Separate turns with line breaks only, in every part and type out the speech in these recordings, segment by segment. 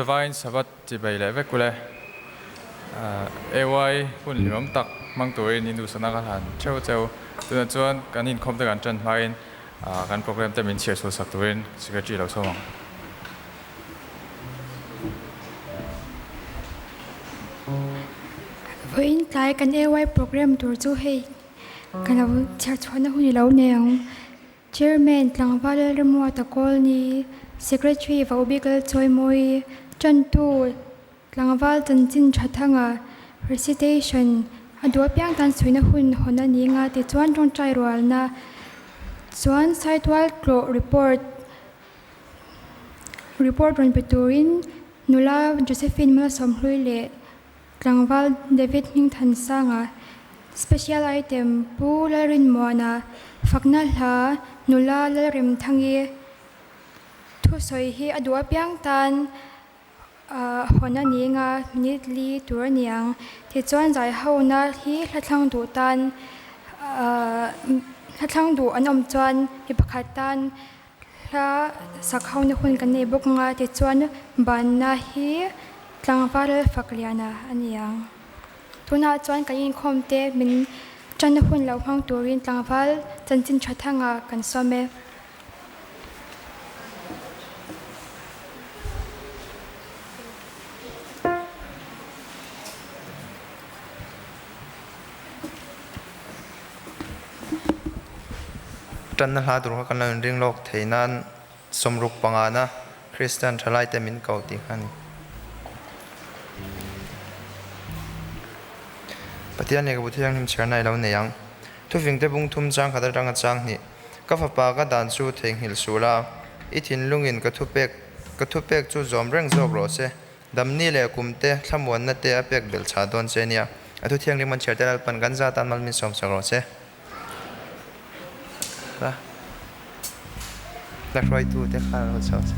Zavaiin Sabbath chibai leh vek ule. AY hun hlimawm tak hmang turin induhsakna ka hlan theuh cheu. Tunah chuan kan inkhawm te kan tan hmain kan program te min chhiar chhuah sak turin Secretary lo sawm ang.
Vawiin tlai kan AY program tur chu hei ka lo chhiar chhuahna hun i lo nei ang. Chairman Tlangval Lalremuata Kawlni, Secretary Vaubik Lalchawimawi, Tantu Tlangval Chanchin Thathanga, Recitation a duh apiang tan suihna hun hawn a ni nga tichuan tawngtai rualna chuan Saitual tlawh report report rawn pe turin nula Josephine Malsawmhlui leh Tlangval David Hmingthansanga, Special Item Pu Lalrinmuana, Fakna Hla Nula Lalremthangi thusawi hi a duh apiang tan hawn a ni nga minute li tur a ni ang. Tichuan zaihona hi hlathlang duh tan hlathlang duh an awm chuan mi pakhat tan Hla sak hona hun kan nei bawk anga tichuan banna hi tlangval Fakliana a ni ang. Tunah chuan kan inkhawm te min tanna hun lo hmang turin tlangval chanchin tha thanga kan sawm e.
Tanna hla tur kha kan lo inring lawk thei nan 65na Kristian thalaite min ko tih kha a ni. Pathian lehkhabu thianghlim chhiarna i lo nei ang. Thufingte bung thum chang khat atanga chang hnih. Ka fapa ka dan chu theihnghilh suh la, i thinlungin ka thupek ka thupek chu zawm reng zawk rawh se. Damni leh kum te, thlamuanna te a pek belh chhah dawn che nia. A thu thianghlim an chhiar te Lalpan kan za tan mal min sawmsak rawh che. La la hruaitu te kha lo chho che.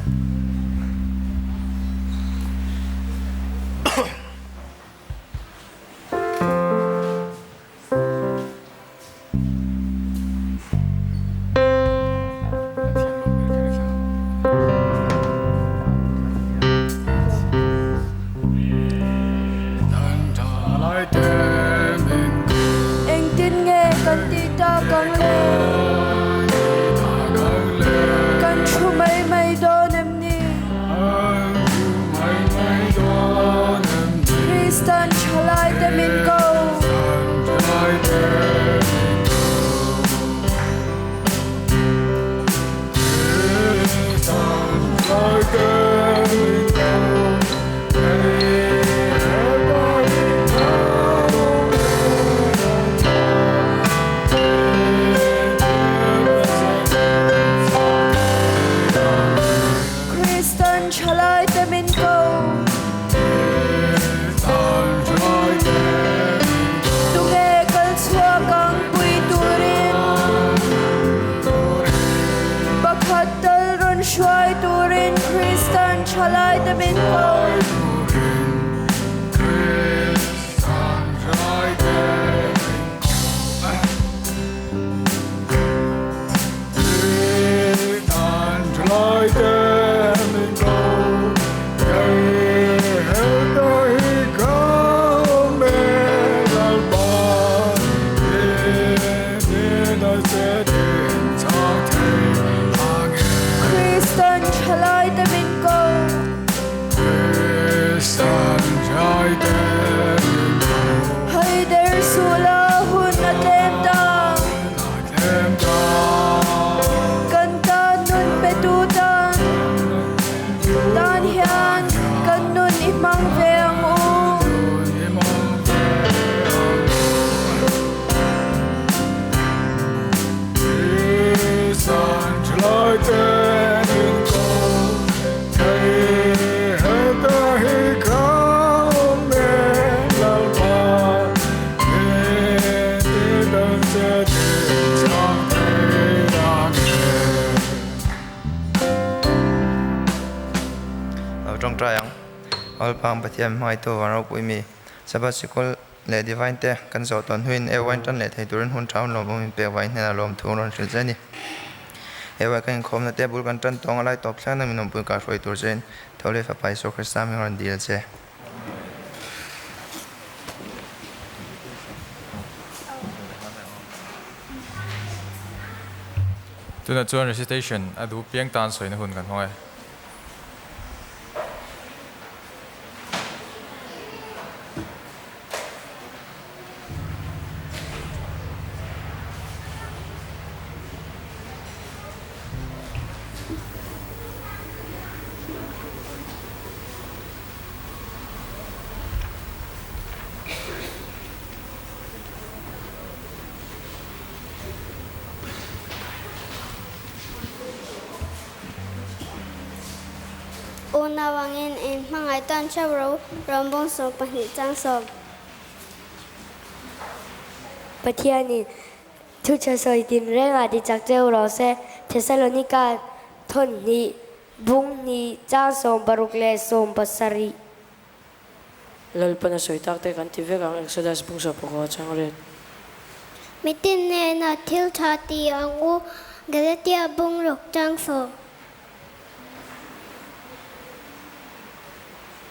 Engtin nge kan tih tak ang le? Kan thu mai mai dawn em ni? Kristan thalaite min ko. Kristan thalaite min ko. Tunge kal chhuak ang pui turin pakhat tal rawn hruai turin Kristan thalaite min ko. Kristan thalaite min ko. Haider suh la hun a tlem ta. Kan tan nun petu tan tan hian kan nun i hmang ve ang u.
Lo tawngtai ang. Awlpang Pathian hmangaihtu van ropui mi Sabbath sikul leh Divine te kan zawh tawn hnuin e wine tan leh thei turin hun tha hun lawmawm in pek vain hnenah lawmthu rawn hrilh che a ni. He vai kan inkhawmna te bul kan tan tawng a lai tawp thleng na min awmpui kah hruai tur chein tho leh fapa Isua Krista hming rawn dil che.
Tunah chuan recitation a duh piang tan sawina hun kan hmang e.
Unau angin in hmangaih tawn theuh ro rawngbawng 12 chang sawm.
Pathianin thu tha sawi tin rengah ti chak cheu rawh se. Thesalonika thawn hnih bung hnih chang 60 leh 70.
Lalpan a sawi tak te kan ti vek ang Exodus bung 14 chang ret.
Mitin hnenah thil tha ti ang u, Galatia bung ruk chang 10.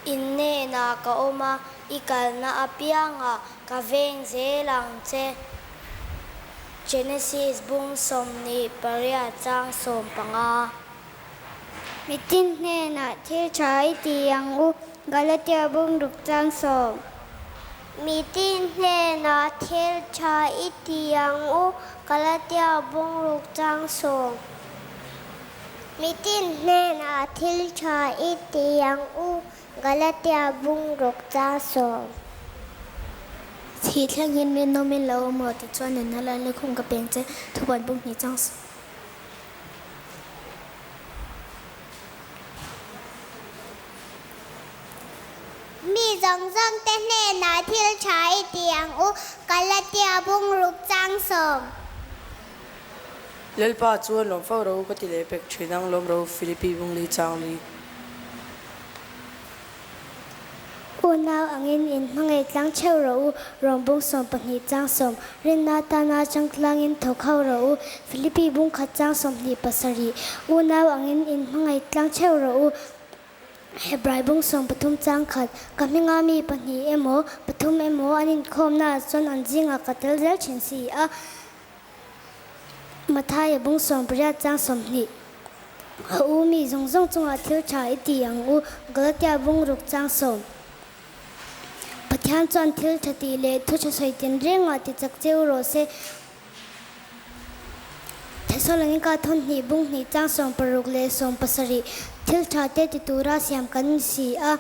In hnenah ka awm a, i kalna apiangah ka veng zel ang che. Genesis bung 28 chang 15.
Mitin hnenah thil tha i ti ang u, Galatia bung ruk chang 10. Mitin hnenah thil tha i ti ang u, Galatia bung ruk chang 10. Mitin hnenah thil tha i ti ang u, Galatia bung ruk chang 10.
Thih thlengin rinawmin lo awm rawh tichuan nunna lal lukhum ka peng che, thupuan bung hnih chang 10.
Mi zawng zawng te hnenah thil tha i ti ang u, Galatia bung ruk chang 10.
Lalpa chuan lawm fo ro ka ti leh pek thin ang lawm ro Philippi bung li chang li.
Unau angin in hmangaih tlang theuh rawh u, Rom bung 12 chang 10. Rinna tana chang tlangin thawk ho rawh u, Philippi bung khat chang 27. Unau angin in hmangaih tlang theuh rawh u, Hebrai bung 13 chang khat. Ka hminga mi pahnih emaw, pathum emaw an inkhawmnaah chuan an zingah ka tel zel thin si a. Mathaia bung 18 chang 20. A u mi zawng zawng chungah thil tha i ti ang u, Galatia bung ruk chang 10. Pathian chuan thil tha tih leh thu tha sawi tin rengah ti chak cheu rawh se. Thesalonika thawn hnih bung hnih chang 60 leh 70. Thil tha te ti tura siam kan ni si a.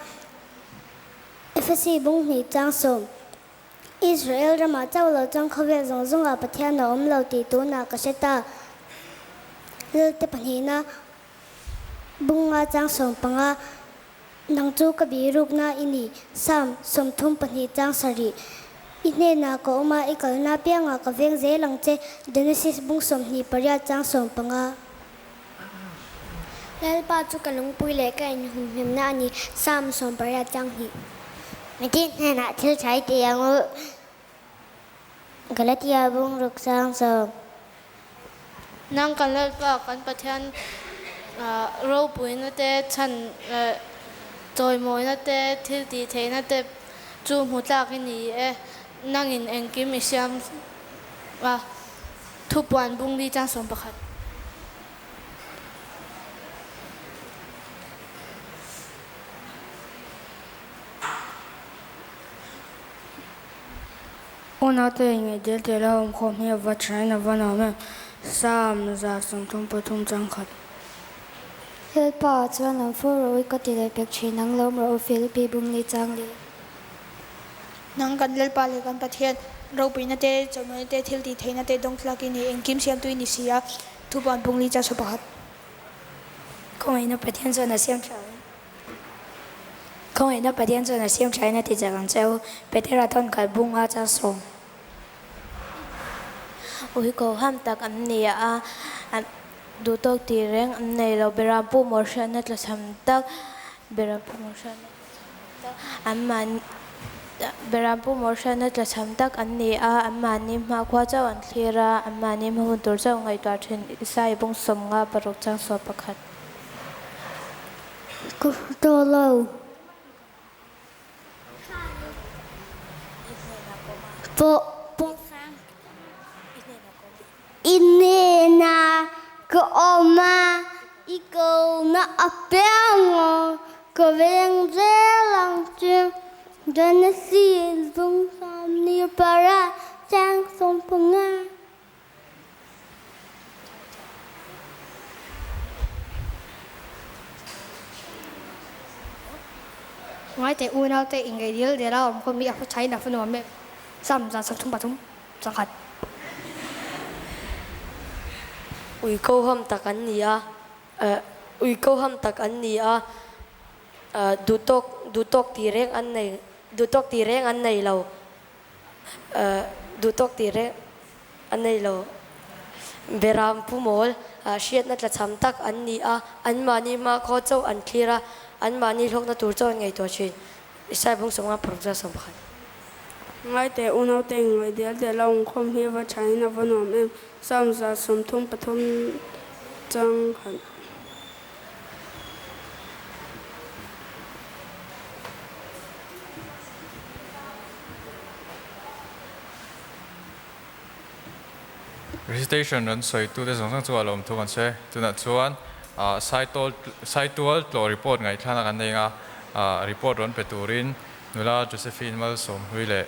Efesi bung hnih chang 10. Israel ramah chauh lo chuan khawvel zawng zawngah Pathian a awm lo tih tunah ka hre ta. Lalte pahnihna bunga chang 15, Nang chu ka birukna i ni, Psalm 32 chang 7. I hnenah ka awm a, i kalna piangah ka veng zel ang che, Genesis bung 28 chang 15.
Lalpa chu ka lungpui leh ka inhumhimna a ni, Psalm 80 chang 2.
Mitin hnenah thil tha i ti ang u, Galatia bung ruk chang 10.
Nang kan Lalpa kan Pathian ropuina te chhan chawimawina te thil tih theihna te chu hmu tlak i ni e, nangin engkim i siam a, thupuan bung li chang 11.
Unaute inngei del tel a awmkhawm hi a va thain a va nuam em? Psalm 133 chang khat.
Lalpa ah chuan lam fo rawh u, ka ti leh pek thin ang, lawm rawh u, Philippi bung li chang li.
Nang kan Lalpa leh kan Pathian ropuina te, chawhmawina te, thil tih theihna te dawng tlak i ni, engkim siamtu i ni si a, thupuan bung li chang 11.
Khawngaihna Pathian chuan a siam tha ang. Khawngaihna Pathian chuan a siam thain a ti chak ang che u, Petera thawn khat bung a chang 10.
Ui ko ham tak an ni a, duh tawk tih reng an nei lo. Beram pu maw hriatna tlachham tak, Beram pu maw hriatna tlachham tak, an mahni Berampu Mawhriatna tlachham tak an ni a, anmahni hmakhua chauh an thlir a, anmahni hma hun tur chauh ngaihtuah thin Isai bung 56 chang 11.
Ka hre tawh lo. Pawh I hnenah ka awm a, i kohna apiang aw, ka veng zel ang che. Genesis bung 28 chang 15.
Ngai teh unaute inngei dil dela awm khawm hi a hmu thain a hmu nuam em? Sam zan 33 Chakhat.
Ui ko ham tak an ni a, ui ko ham tak an ni a, duhtawk duhtawk tih reng an nei duhtawk tih reng an nei lo, duhtawk tih reng an nei lo. Beram Pu Mawl, hriatna tlachham tak an ni a, anmahni hmakhaw chauh an thlir a, anmahni hlawkna tur chauh an ngaihtuah thin. Isai bung 50 paruk za 11.
Ngai teh unaute ingaih dial dial a awmkhawm hi a va thain a va nuam em. Psalm 133 chang khat.
Recitation rawn sawitute zawng zawng chu a lawm thung an sawi. Tunah chuan Saitual tlawh report ngaihthlana kan nei anga report rawn pe turin Nula Josephine Malsawmhlui leh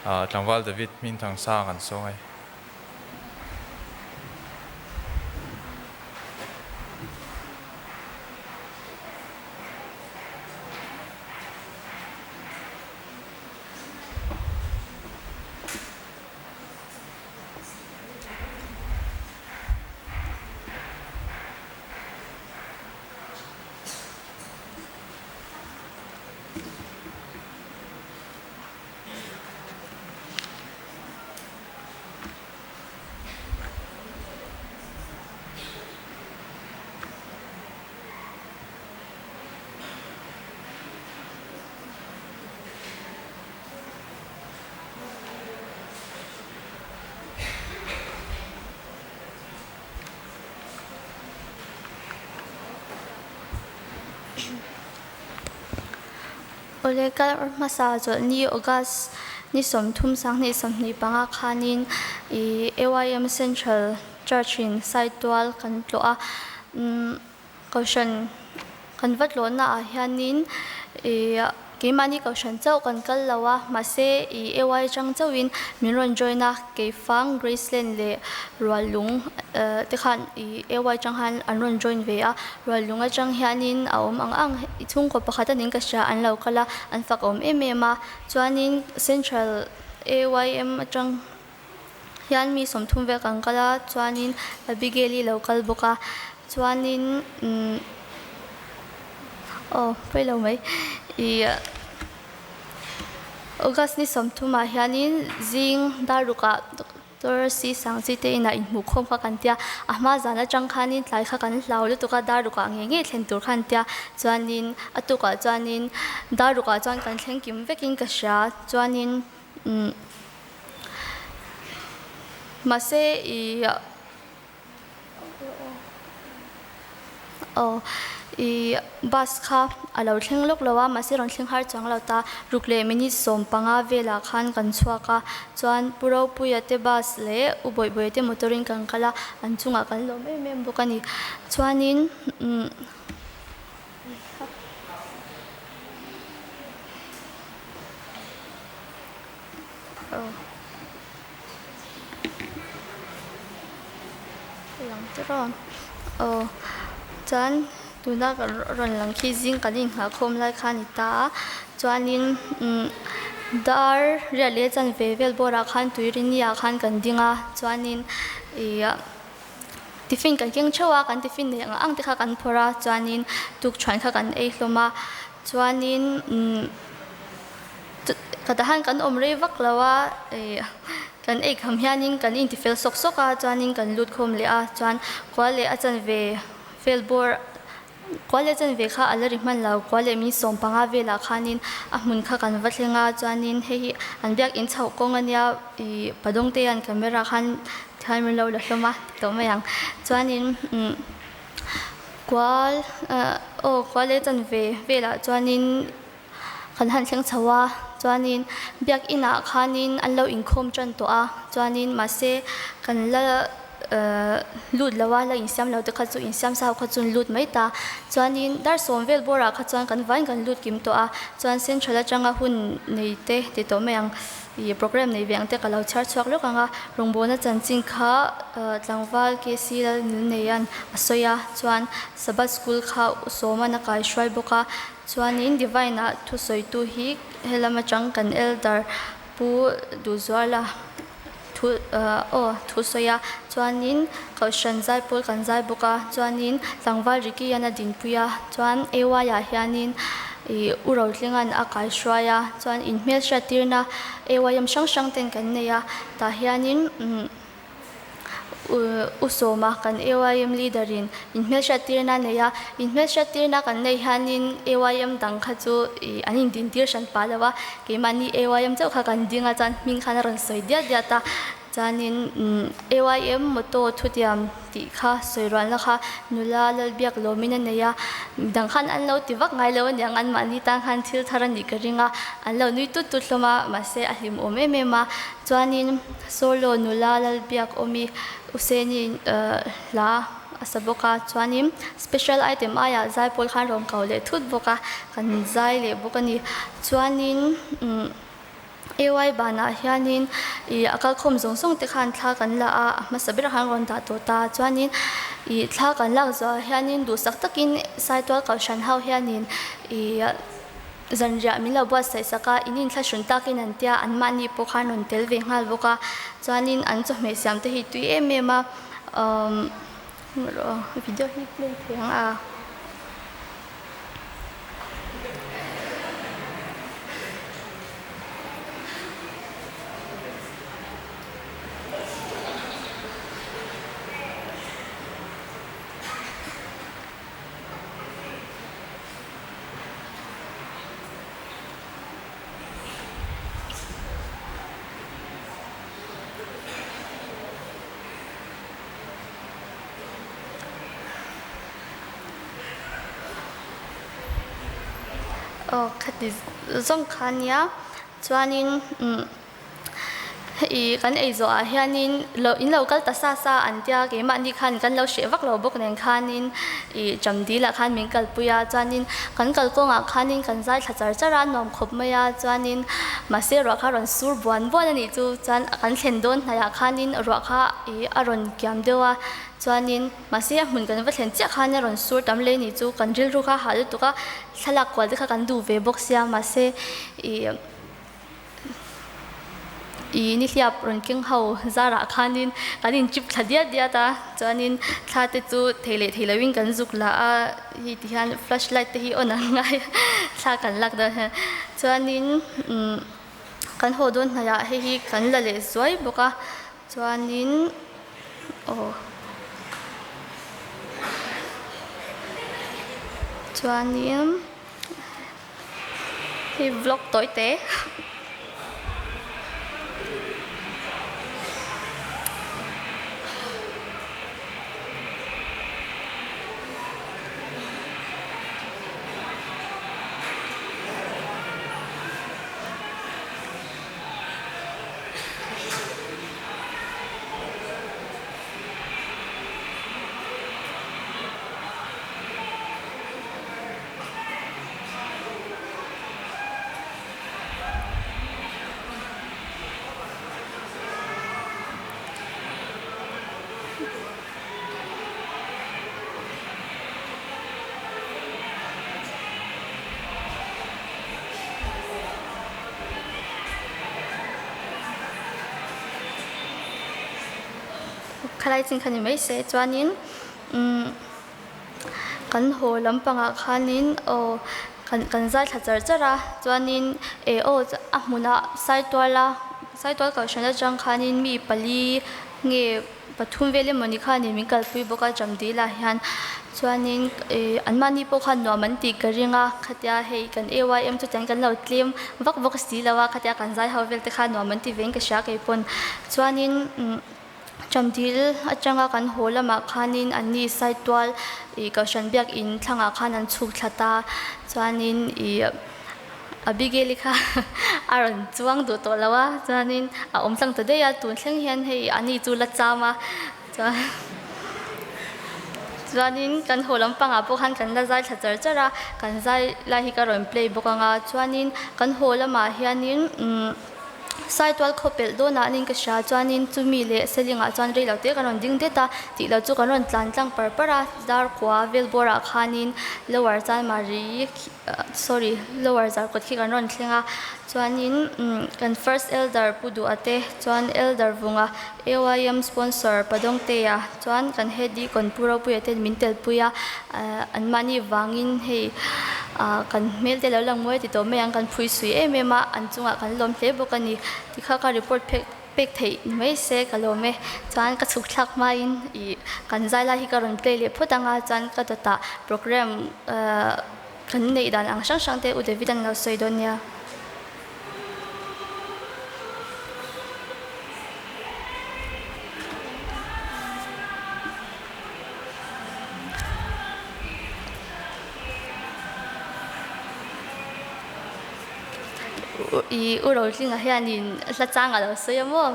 Tlangval David Hmingthangsang an sawng e.
Awle kal hmasa chawlhni August ni 30 2025 khanin i AYM Central Church in Saitual kan tlawh a, Kohhran kan va tlawhna ah hianin ih keimahni kohhran chauh kan kal lo a, mahse ih AY atang chauhin min rawn join a, Keifang, Graceland leh Ruallung te khan ih AY atang khan an rawn join ve a, Ruallung atang hianin a awm ang ang chhungkaw pakhat anin ka hria an lo kal a, an fak awm em em a, chuanin Central AYM atang hian mi 30 vel kan kal a chuanin Abigail i lo kal bawk a chuanin umm aw pawi lo mai ih August ni 30 ah hianin zing dar rukah Doctor Si Sangchi te inah inhmuh khawm kha kan tia a hma zan atang khanin tlai kha kan hlau lutuk a dar rukah ngei ngei thlen tur kha an tia chuanin a tukah chuanin dar rukah chuan kan thleng kim vekin ka hria chuanin umm. Mahse i aw i bus kha a lo thleng lawk lo a, mahse rawn thleng har chuang lo ta. Ruk leh minute 15 velah khan kan chhuak a, chuan Pu Ropuia te bus leh U Bawihbawia te motor in kan kal a, an chungah kan lawm em em bawk a ni. Chuanin umm. Lang te rawn aw chuan tuna ka rawn lang khi zing kan inghah khawm lai kha a ni ta a chuanin umm dar riat leh chanve vel bawrah khan tuirini ah khan kan ding a chuanin ih tiffin kan keng theuh a kan tiffin neih ang ang te kha kan phawrh a chuanin tukṭhuan kha kan ei hlawm a chuanin umm. Ka tahan kan awm rei vak lo a, kan ei kham hianin kan intifel sawk sawk a, chuanin kan lut khawm leh a, chuan kual leh a chanve vel bawr Kual leh chanve kha a la ri hman lo, kual leh min 15 velah khanin a hmun kha kan va thleng a, chuanin hei hi an biak in chhoh kawng a nia ih padawng te hian camera khan thian min lo la hlawm a ti tawh mai ang. Chuanin umm kual aw kual leh chanve velah chuanin kan han thleng chho a, chuanin biak inah khanin an lo inkhawm tan tawh a, chuanin mahse kan la lut lo a, la insiam lo te kha chu insiam sa ho kha chu an lut mai ta, chuanin dar 10 vel bawrah kha chuan kan vaiin kan lut kim tawh a, chuan central atanga hun nei te ti tawh mai ang ih programme nei ve ang te ka lo chhiar chhuak lawk ang a, rawngbawlna chanchin kha tlangval KC Lalnilneian a sawi a, chuan Sabbath school kha u Sawman a kaihruai bawk a. Chuanin Divine ah thusawitu hi helam atang kan Elder Pu Duhzuala thu aw thusawi a, chuanin Kohhran zaipawl kan zai bawk a, chuanin tlangval Ricky hian a dinpui a, chuan AY ah hianin ih U Rotlinga'n a kaihruai a, chuan inhmel hriattirna AYM hrang hrang ten kan nei a, tah hianin umm. U Sawma kan AYM leader in inhmelhriattirna a nei a, inhmelhriattirna kan neih hianin AYM dang kha chu ih an indintir hran pah lo a, keimahni AYM chauh kha kan ding a chuan hming khan a rawn sawi diat diat a, chuanin AYM motto thutiam tih kha sawi rualna kha nula Lalbiak lawmin a nei a, midang khan an lo ti vak ngai lo aniang anmahni tan khan thil thar a nih ka ring a, an lo nui tut tut hlawm a, mahse a hlimawm em em a, chuanin. Solo nula Lalbiak awmi Useni hla a sa bawk a, chuanin special item aiah zaipawl khan rawn kau leh thut bawk a, kan zai leh bawk a ni. Chuanin AY banah hianin ih a kalkhawm zawng zawng te khan thla kan la a, a hmasa berah khan rawn dah tawh ta. Chuanin ih thla kan lak zawhah hianin duhsak takin Saitual Kohhran ho hianin ih Zanriah min lo buatsaih sak a, in inthlahrun takin an tia, anmahni pawh khan rawn tel ve nghal bawk a, chuanin an chawhmeh siam te hi tui em em a, umm video hi play thei ang a. Aw khati zawng kha nia chuanin umm Hei kan ei zawh ah hianin lo in lo kal ta sa sa an tia keimahni khan kan lo hreh vak lo bawk nen khanin ih Chamdil ah khan min kalpui a chuanin kan kalkawngah khanin kan zai thla char char a nuam khawp mai a chuanin mahse ruah kha a rawn sur buan buan a nih chu chuan kan thlen dawn hnaiah khanin ruah kha ih a rawn kiam deuh a chuanin mahse a hmun kan va thlen chiah khan a rawn sur tam hle a nih chu kan rilru kha a hah lutuk a thlalak kual te kha kan duh ve bawk sia mahse ih. I nihliap rawn keng ho zarah khanin kan in chip thla diat diat a, chuanin thla te chu thei leh thei loin kan zuk la a, hei ti hian flash light te hi on an ngai a, thla kan lak dawn hian chuanin umm kan haw dawn hnaihah hei hi kan la leh zuai bawk a, chuanin aw chuanin. Hei vlog tawi te. Khalai chin kha ni mai se chuanin umm. Kan haw lampangah khanin aw kan kan zai thla char char a chuanin eh aw a hmunah saituala saitual kohhran atang khanin mi pali nge pathum vel emawni khanin min kalpui bawk a Chamdilah hian Chuanin ih anmahni pawh khan nuam an tih ka ring a, khatia hei kan AYM chu tiang kan lo tlem vak vak si lo a, khatia kan zai ho vel te kha nuam an ti ve in ka hria kei pawn. Chuanin umm Chamdil atanga kan haw lamah khanin anni Saitual ih Kohhran biakin thlangah khan an chhuk thla ta, chuanin ih Abigail-i kha a rawn chuang duh tawh lo a, chuanin a awm tlang ta daih a, tun thleng hian hei ani chu la cham a, chuan chuanin kan haw lampangah pawh khan kan la zai thla char char a, kan zai lai hi ka rawn play bawk ang a, chuanin kan haw lamah hianin umm. Saitual khaw pelh dawnah anin ka hria chuanin chumi leh Selingah chuan rei lo te kan rawn ding det a, tih lo chu kan rawn tlan tlang par par a, Darkua vel bawrah khanin Lower Chanmari sorry Lower Zarkawt khi kan rawn thleng a, chuanin kan First Elder Pu Duha te chuan Elder Vunga AYM Sponsor Padawngtea chuan kan Head Deacon Pu Ropuia ten min telpui a, anmahni vangin hei kan hmel te lo lang mawi ti tawh mai ang kan phui sui em em a, an chungah kan lawm hle bawk a ni. Tikha ka report phek pek theih ni mai se ka lawm e. Chuan ka chhuk thlak hmain ih kan zai lai hi ka rawn play leh phawt ang a, chuan ka dawtah program kan neih dan ang hrang hrang te U David an lo sawi dawn nia. I u Rotlinga hianin hla chang a lo sawi a maw?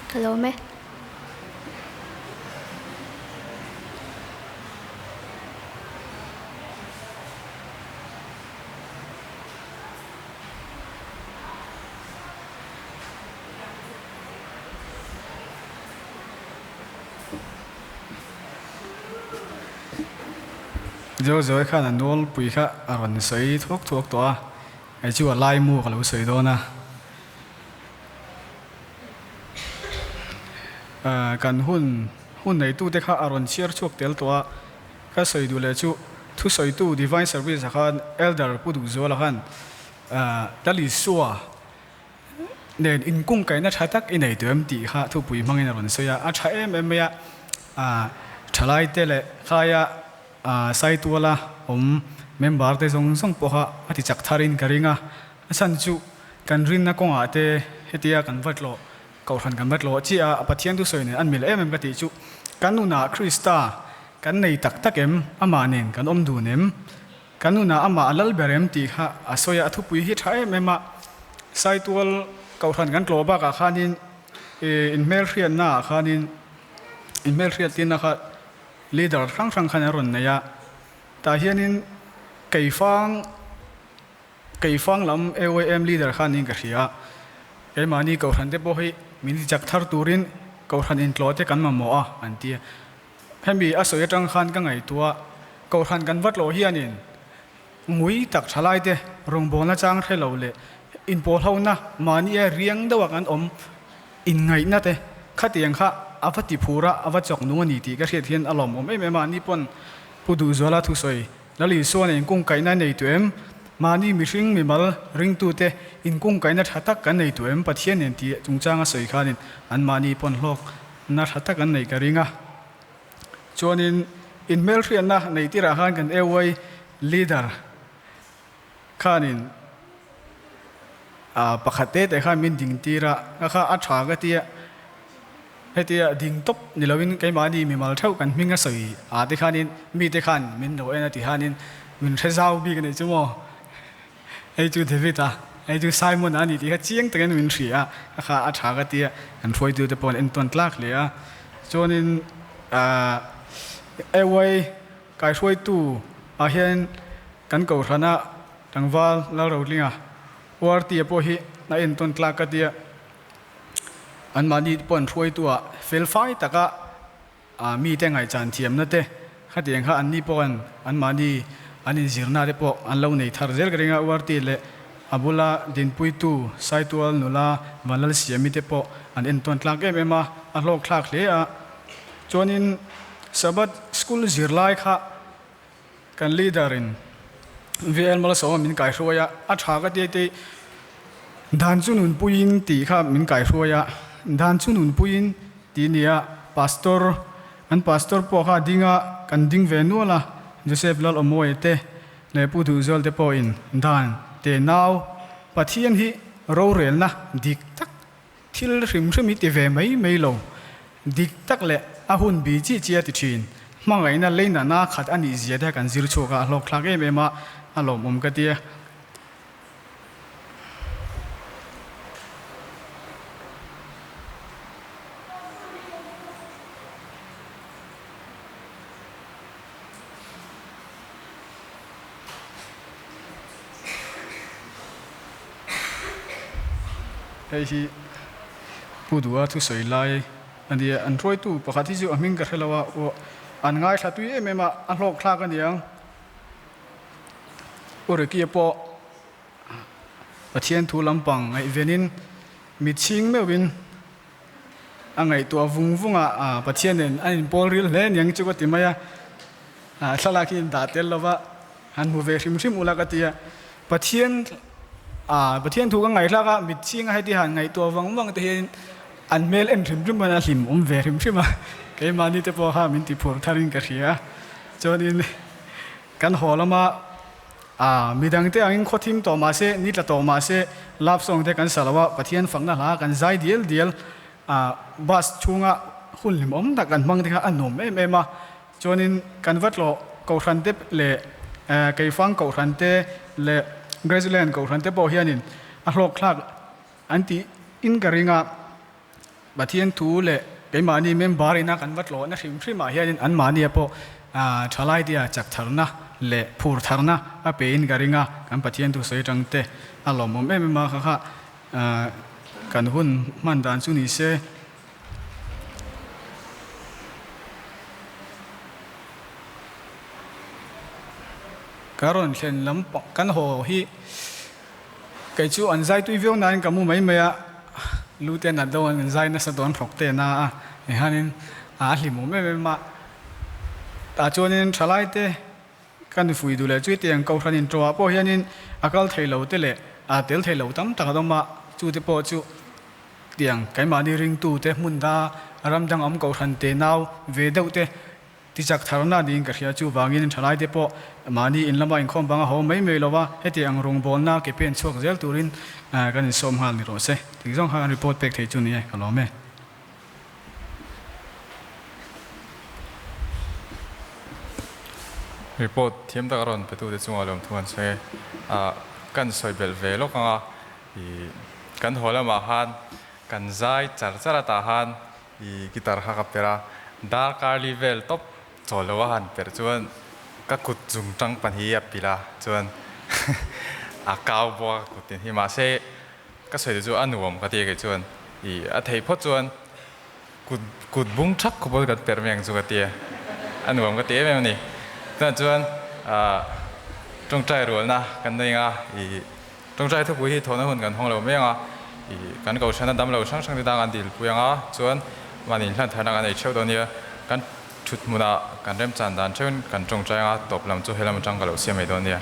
Ka lawm e.
Zo Zoe khan a nawlpui kha a rawn sawi thuak thuak tawh a, kei chu a laimu ka lo sawi dawn a. Kan hun hun neitute kha a rawn chhiar chhuak tel tawh a, ka sawi duh leh chu thusawitu Divine Service ah khan Elder Pu Duhzuala khan Lalisua nen inkungkaihna tha tak i nei tawh em tih kha thupui hmangin a rawn sawi a, a tha em em mai a, thalaite leh khaia Saituala awm member te zawng zawng pawha a ti chak tharin ka ring a, a chhan chu kan rinna kawngah te hetia kan va tlawh Kohhran kan va tlawh chiah a, Pathian thusawi nen an mil em em ka tih chu kan nunah Krista kan nei tak tak em, amah nen kan awm dun em, kan nunah amah a lal ber em tih kha a sawi a, a thupui hi tha em em a, Saitual Kohhran kan tlawh bakah khanin inhmelhriatna ah khanin inhmelhriattina kha leader hrang hrang khan an rawn nei a, tah hianin Keifang Keifang lam AYM leader kha niin ka hria a, keimahni Kohhran te pawh hi min ti chak thar turin Kohhran intlawh te kan mamawh a an ti a. Hemi a sawi atang khan ka ngaihtuah Kohhran kan va tlawh hianin ngui tak thalai te rawngbawlna chang hre lo leh inpawlhona mahni a riang deuha kan awm inngaihna te khatiang kha a va ti phur a, a va chawk nung a ni tih ka hriat hian a lawmawm em em a, ni pawn Pu Duhzuala thusawi Lal Isuan inkungkaihna nei tu em? Mahni mihring mimal ringtute inkungkaihna tha tak kan nei tu em? Pathian nen tih chungchanga sawi khanin anmahni pawn hlawkna tha tak an neih ka ring a. Chuanin inhmelhriatna nei tirah khan kan AY leader khanin pakhat te te khan min ding tir a, ka kha a tha ka tia, hetia ding tawp ni loin keimahni mimal theuh kan hming a sawi ah te khanin mite khan min lo en a ti khanin min hre zau bik a nih chu maw, hei chu David a, hei chu Simon a ni tih kha chiang takin min hria a, ka kha a tha ka tia, kan hruaitute pawh an entawn tlak hle a, chuanin AY kaihruaitu ah hian kan Kohhrana Tlangval Lalrotlinga URT-a pawh hi a entawn tlak ka tia, anmahni pawh an hruaitu-ah fel fai taka mite ngaihchan thiamna te khatiang kha anni pawh an anmahni an inzirna te pawh an lo nei thar zel ka ring a, URT leh a bula dinpuitu Saitual nula Vanlalsiami te pawh an entawn tlak em em a, a hlawk thlak hle a. Chuanin Sabbath School zirlai kha kan leader in VL Malsawma min kaihruai a, a tha ka ti tei dan chu nunpuiin tih kha min kaihruai a, dan chu nunpuiin tih nia Pastor an Pastor pawh kha a ding a, kan ding ve nual a, Joseph Lalawmawia te leh Pu Duhzual te pawhin dan te nau Pathian hi rorelna dik tak Thil hrim hrim hi ti ve mai mai lo. Dik tak leh a hun bi chi chi a ti thin. Hmangaihna leinahna khat a nih zia te kan zir chhuak a, a hlawkthlak em em a, a lawmawm ka ti a. Hei hi Pu Duha thusawi lai a nia, an hruaitu pakhat hi chu a hming ka hre lo a, aw an ngaithla tui em em a, a hlawk thlak a niang. U Ricky-a pawh Pathian thu lampang ngaihvenin mitchhing meuhin a ngaihtuah vung vung a, Pathian nen an inpawl ril hle aniang chu ka ti mai a, thlalak hi indah tel lo va, han hmu ve hrim hrim ula ka ti a, Pathian Pathian thu ka ngaihthlak a, mitchhing a heti han ngaihtuah vang vang te hian an hmel en hrim hrim a hlim awm ve hrim hrim a, keimahni te pawh kha min ti phur tharin ka hria a, chuanin kan haw lama A, midangte angin khaw thim tawh mah se, ni tla tawh mah se, love song te kan sa lo a, Pathian fakna hla kan zai dial dial a, bus chhunga hun hlimawm tak kan hmang te kha a nuam em em a, chuanin kan va tlawh Kohhran te leh Keifang Kohhran te leh Graceland Kohhran te pawh hianin a hlawkthlak an tih in ka ring a, Pathian thu leh keimahni member ina kan va tlawhna hrim hrimah hianin anmahnia pawh thalai tia chak tharna leh phur tharna a pein ka ring a, kan Pathian thu sawi atang te a lawmawm em em a, kha kha kan hun hman dan chu ni se. Ka rawn thlen lam kan haw hi. Kei chu an zai tui viau nain ka mu mai mai a, lu te nat deuh an zai nasa dawn hrawk te na a, hianin a hlimawm em em a. Tah chuanin thalai te ka nufui duh leh chui tiang Kohhran intawhah pawh hianin a kal thei lo te leh a tel thei lo tam tak an awm a, chu te pawh chu tiang keimahni ringtu te hmun da ram dang awm Kohhran te nau ve deuh te Tichak tharna niin ka hria chuvangin thalaite pawh mahni in lama inkhawm banga haw mai mai lova heti ang rawngbawlna ke pen chhuak zel turin kan insawm nghal ni rawh se. Tih zawng kha kan report pek thei chu ni e, ka lawm e.
Report thiam tak a rawn petute chungah lawmthu an sawi e. Kan sawi belh ve lawk ang a, ih kan haw lamah khan kan zai char char a tah khan I guitar kha ka perh a, dar karli vel tawp chawl lo a han perh chuan ka kut chung tang pahnih a pilh a, chuan a kau bawk a kut tin hi mahse ka sawi chu a nuam ka ti a kei chuan i a thei phawt chuan kut kut bung thak khawp pawn kan perh mai ang chu ka ti a, a nuam ka ti em em a ni. Tunah chuan ah tawngtai rualna kan nei ang a, i Tawngtai thupui hi thawhna hun kan hawng lo mai ang a, ih kan kohhran a dam lo hrang hrang te dang an dilpui ang a, chuan mahni inhlan tharna kan ei theuh dawn nia, kan thut hmunah kan remchan dan theuhin kan tawngtai ang a, tawp lam chu helam atang ka lo siam mai dawn nia.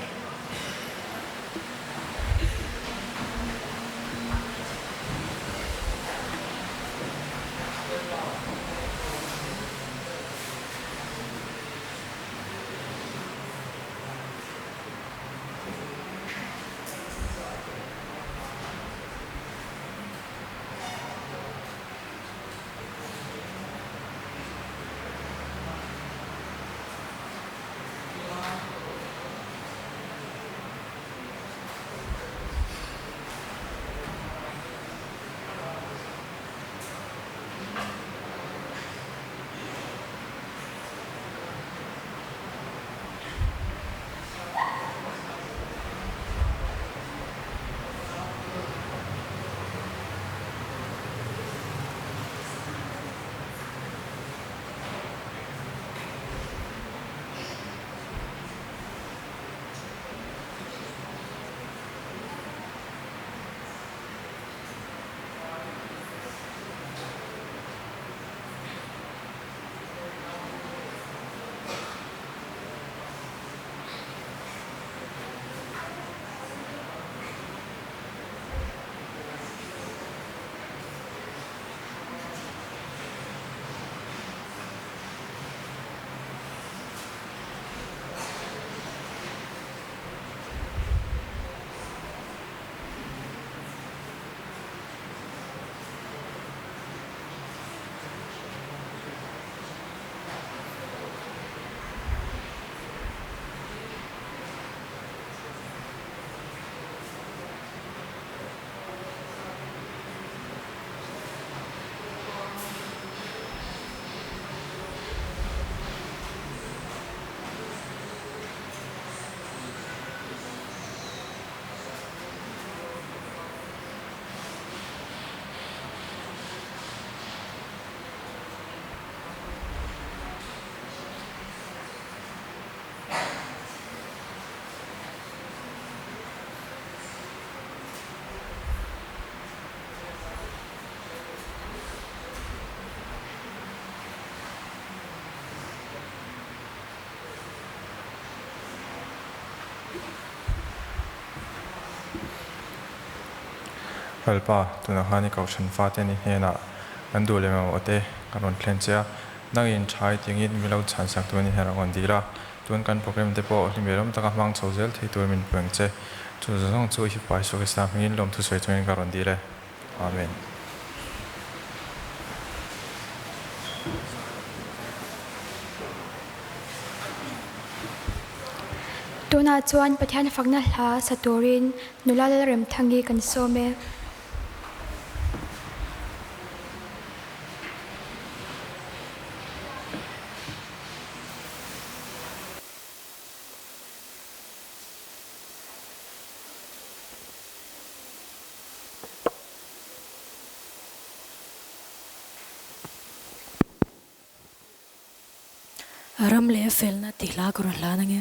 Lalpa, tunah khan i kohhran fate ni hnenah kan duh leh mamawh te kan rawn thlen che a, nangin tha i tingin mi lo chhansak tur ni hnenah rawn dil a, tun kan program te pawh hlimel awm taka hmang chho zel thei tur min puang che. Chu zawng zawng chu i Fapa Isua Krista hmingin lawmthu sawi chungin ka rawn dil e. Amen.
Tunah chuan Pathian fakna hla sa turin nula Lalremthangi kan sawm e.
Ram leh felna tih hla ka rawn hlan ange.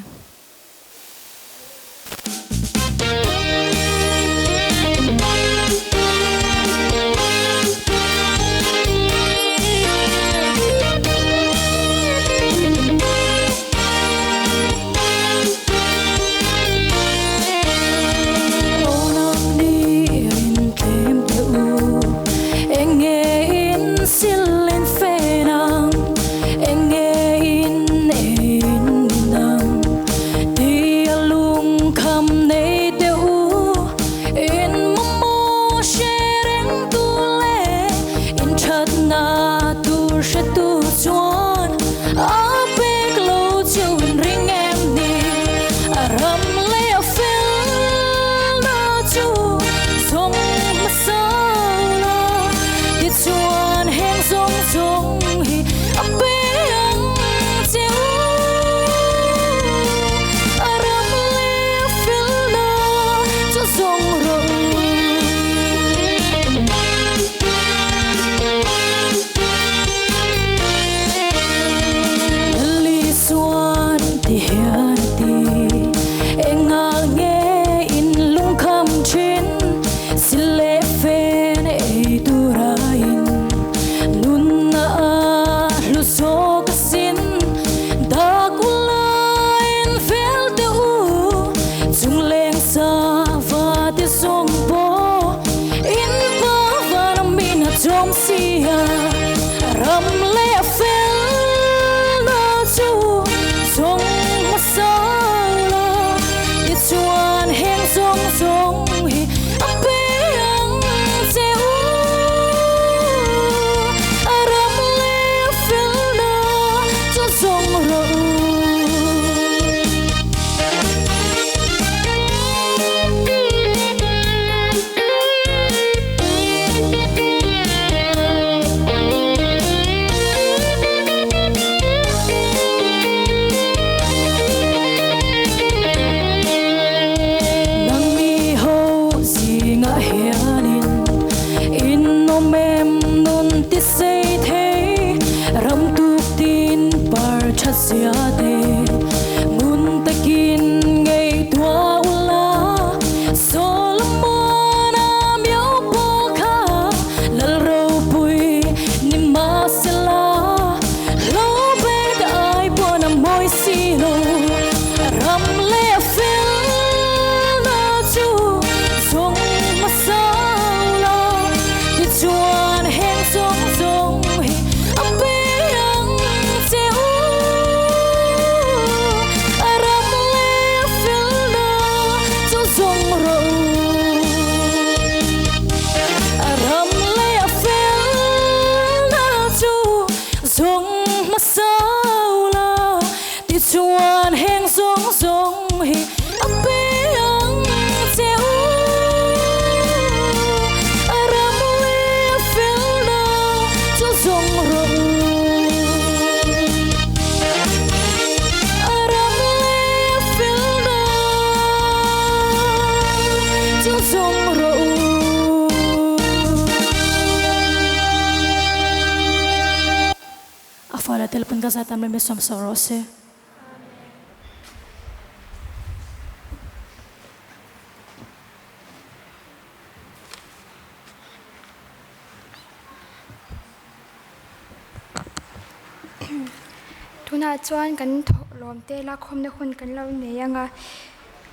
Tunah chuan kan thawhlawm te lakkhawmna hun kan lo nei ang a.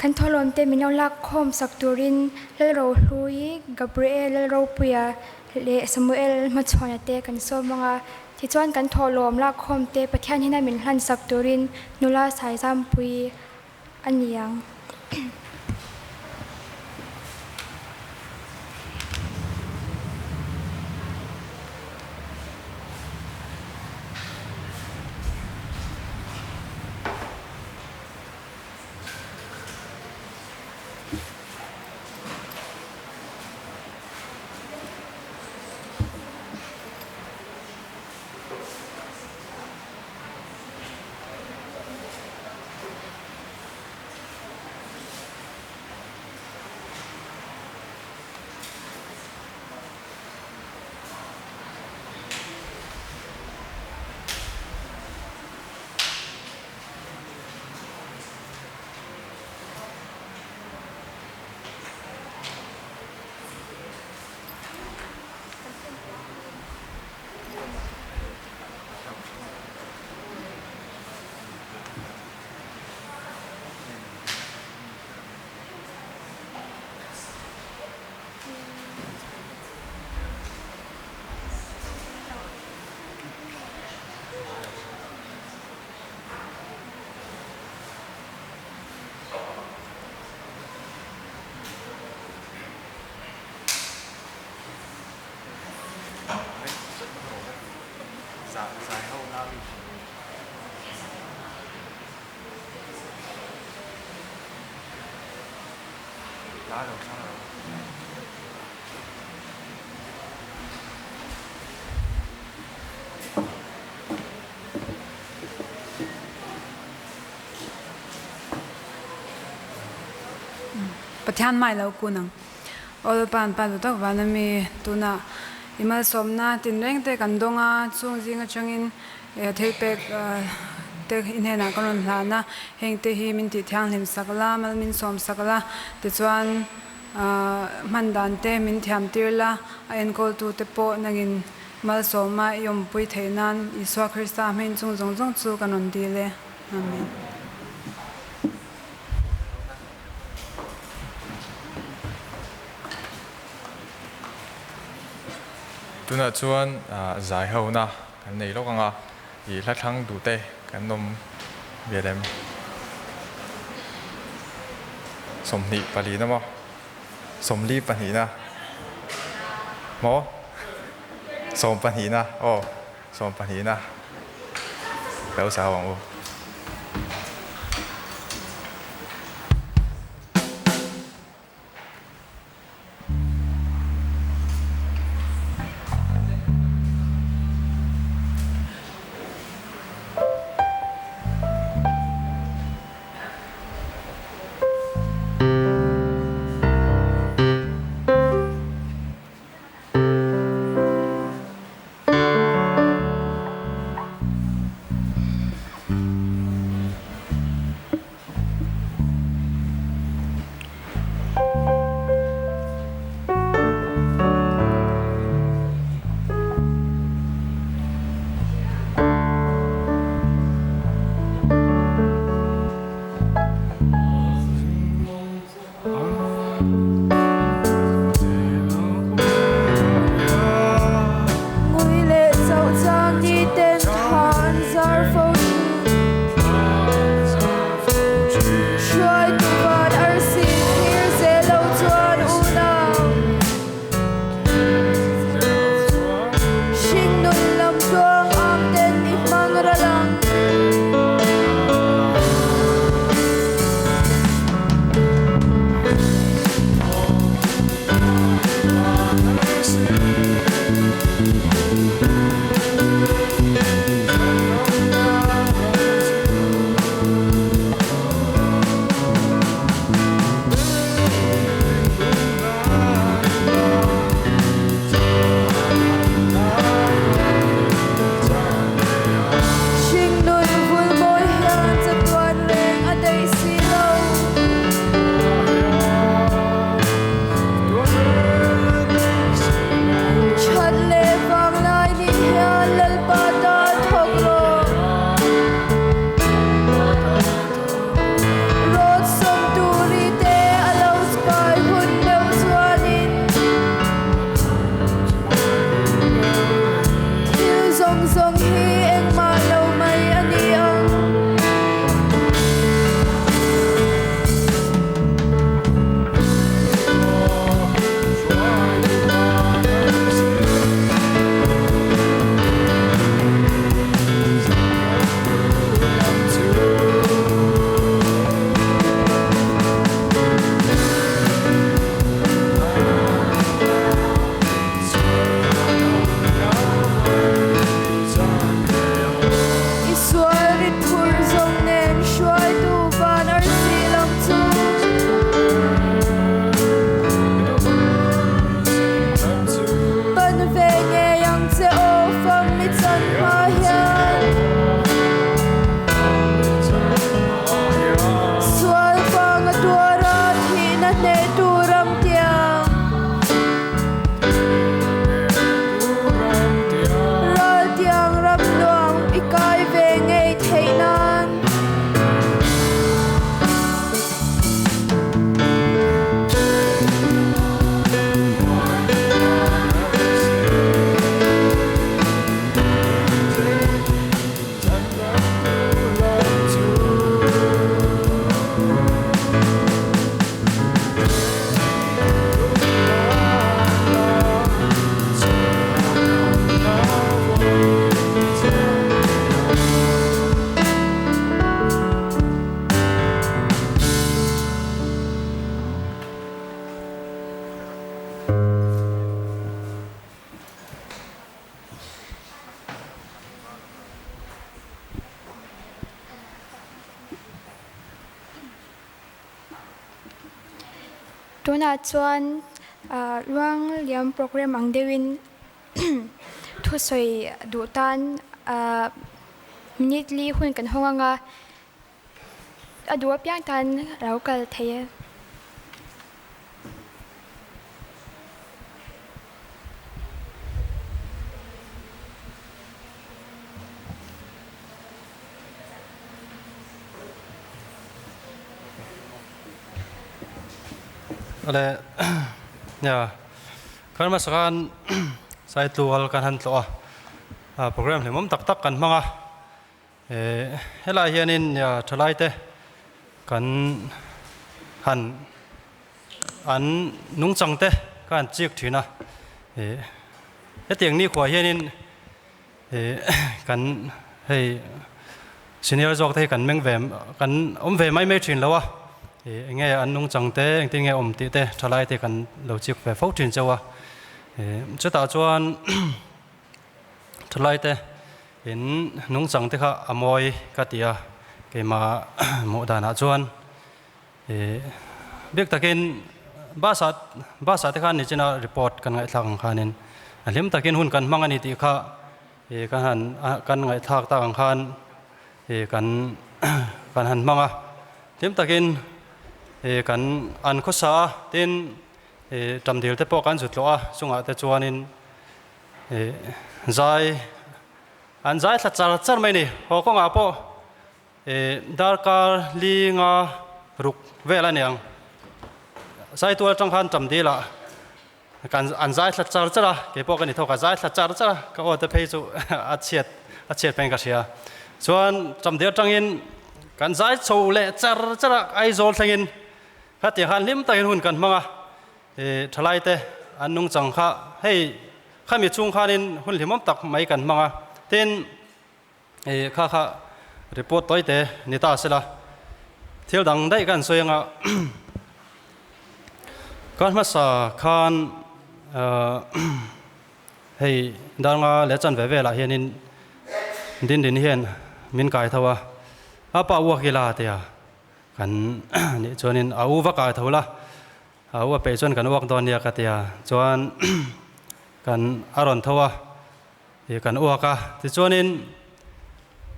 Kan thawhlawm te min lo lak khawm sak turin Lalrohlui, Gabriel Lalropuia leh Samuel Hmachhuana te kan sawm ang a. Tichuan kan thawhlawm lak khawm te Pathian hian a min hlan sak turin nula Saizampui a ni ang.
Pathian mai lo kun ang. Aw Lalpa an pa duh tak van ami tuna i malsawmna tinreng te kan dawng a, chung zing atangin thilpek te i hnenah kan rawn hlan a, heng te hi min tih thianghlim sak la, mal min sawm sak la, tichuan hman dan te min thiam tir la, a enkawltu te pawh nangin malsawma i awmpui theih nan Isua Krista hming chung zawng zawng chu kan rawn dil e. Amen.
Tunah chuan zai hona kan nei lawk ang a, i hla thlang duh te kan awm ve lem. 24 na maw? 42 na maw? 12 na aw 12 na lo sa ang u.
Tunah chuan ruang liam program ang deuhin thusawi duh tan minute li hun kan hawng ang a, a duh apiang tan a lo kal thei e.
Ale ya kan hmasa khan Saitual kan han tlawh a program hlimawm tak tak kan hmang a helai hianin ya thalai te kan han an nungchang te ka han chik thin a hetiang nikhua hianin kan hei senior zawk te hi kan meng ve kan awm ve mai mai thin lo a eng nge an nungchang te engtin nge awm tih te thalai te kan lo chik ve fo thin chauh a chutah chuan thalai te in nungchang te kha a mawi ka ti a keimah hmuh danah chuan Bik takin bus ah bus ah te khan nichina report kan ngaihthlak ang khanin a hlim takin hun kan hmang a ni tih kha ih kan han kan ngaihthlak tak ang khan ih kan kan han hmang a hlim takin ih kan an khawsa a tin ih tamdil te pawh kan zut hlawh a chungah te chuanin ih zai an zai thla char char mai a ni haw kawngah pawh. Darkar li nga ruk vel a niang. Saitual atang khan tam dil ah kan an zai thla char char a, kei pawh ka ni thawk a zai thla char char a, ka aw te phei chu a chhiat a chhiat phei in ka hria. Chuan tam dil atangin kan zai chho leh char char a, Aizawl thlengin khatiang khan hlim takin hun kan hmang a, thalai te an nungchang kha hei khami chhung khanin hun hlimawm tak mai kan hmang a, tin I kha kha report tawi te ni ta sela thil dang daih kan sawi anga kan hmasa khan hei darnga leh chan ve velah hianin din din hian min kai tho a a pa uak ila tia kan nih chuanin a u va kai tho la a u a peih chuan kan uak dawn nia ka tia chuan kan a rawn tho a. Ih kan uak a, tichuanin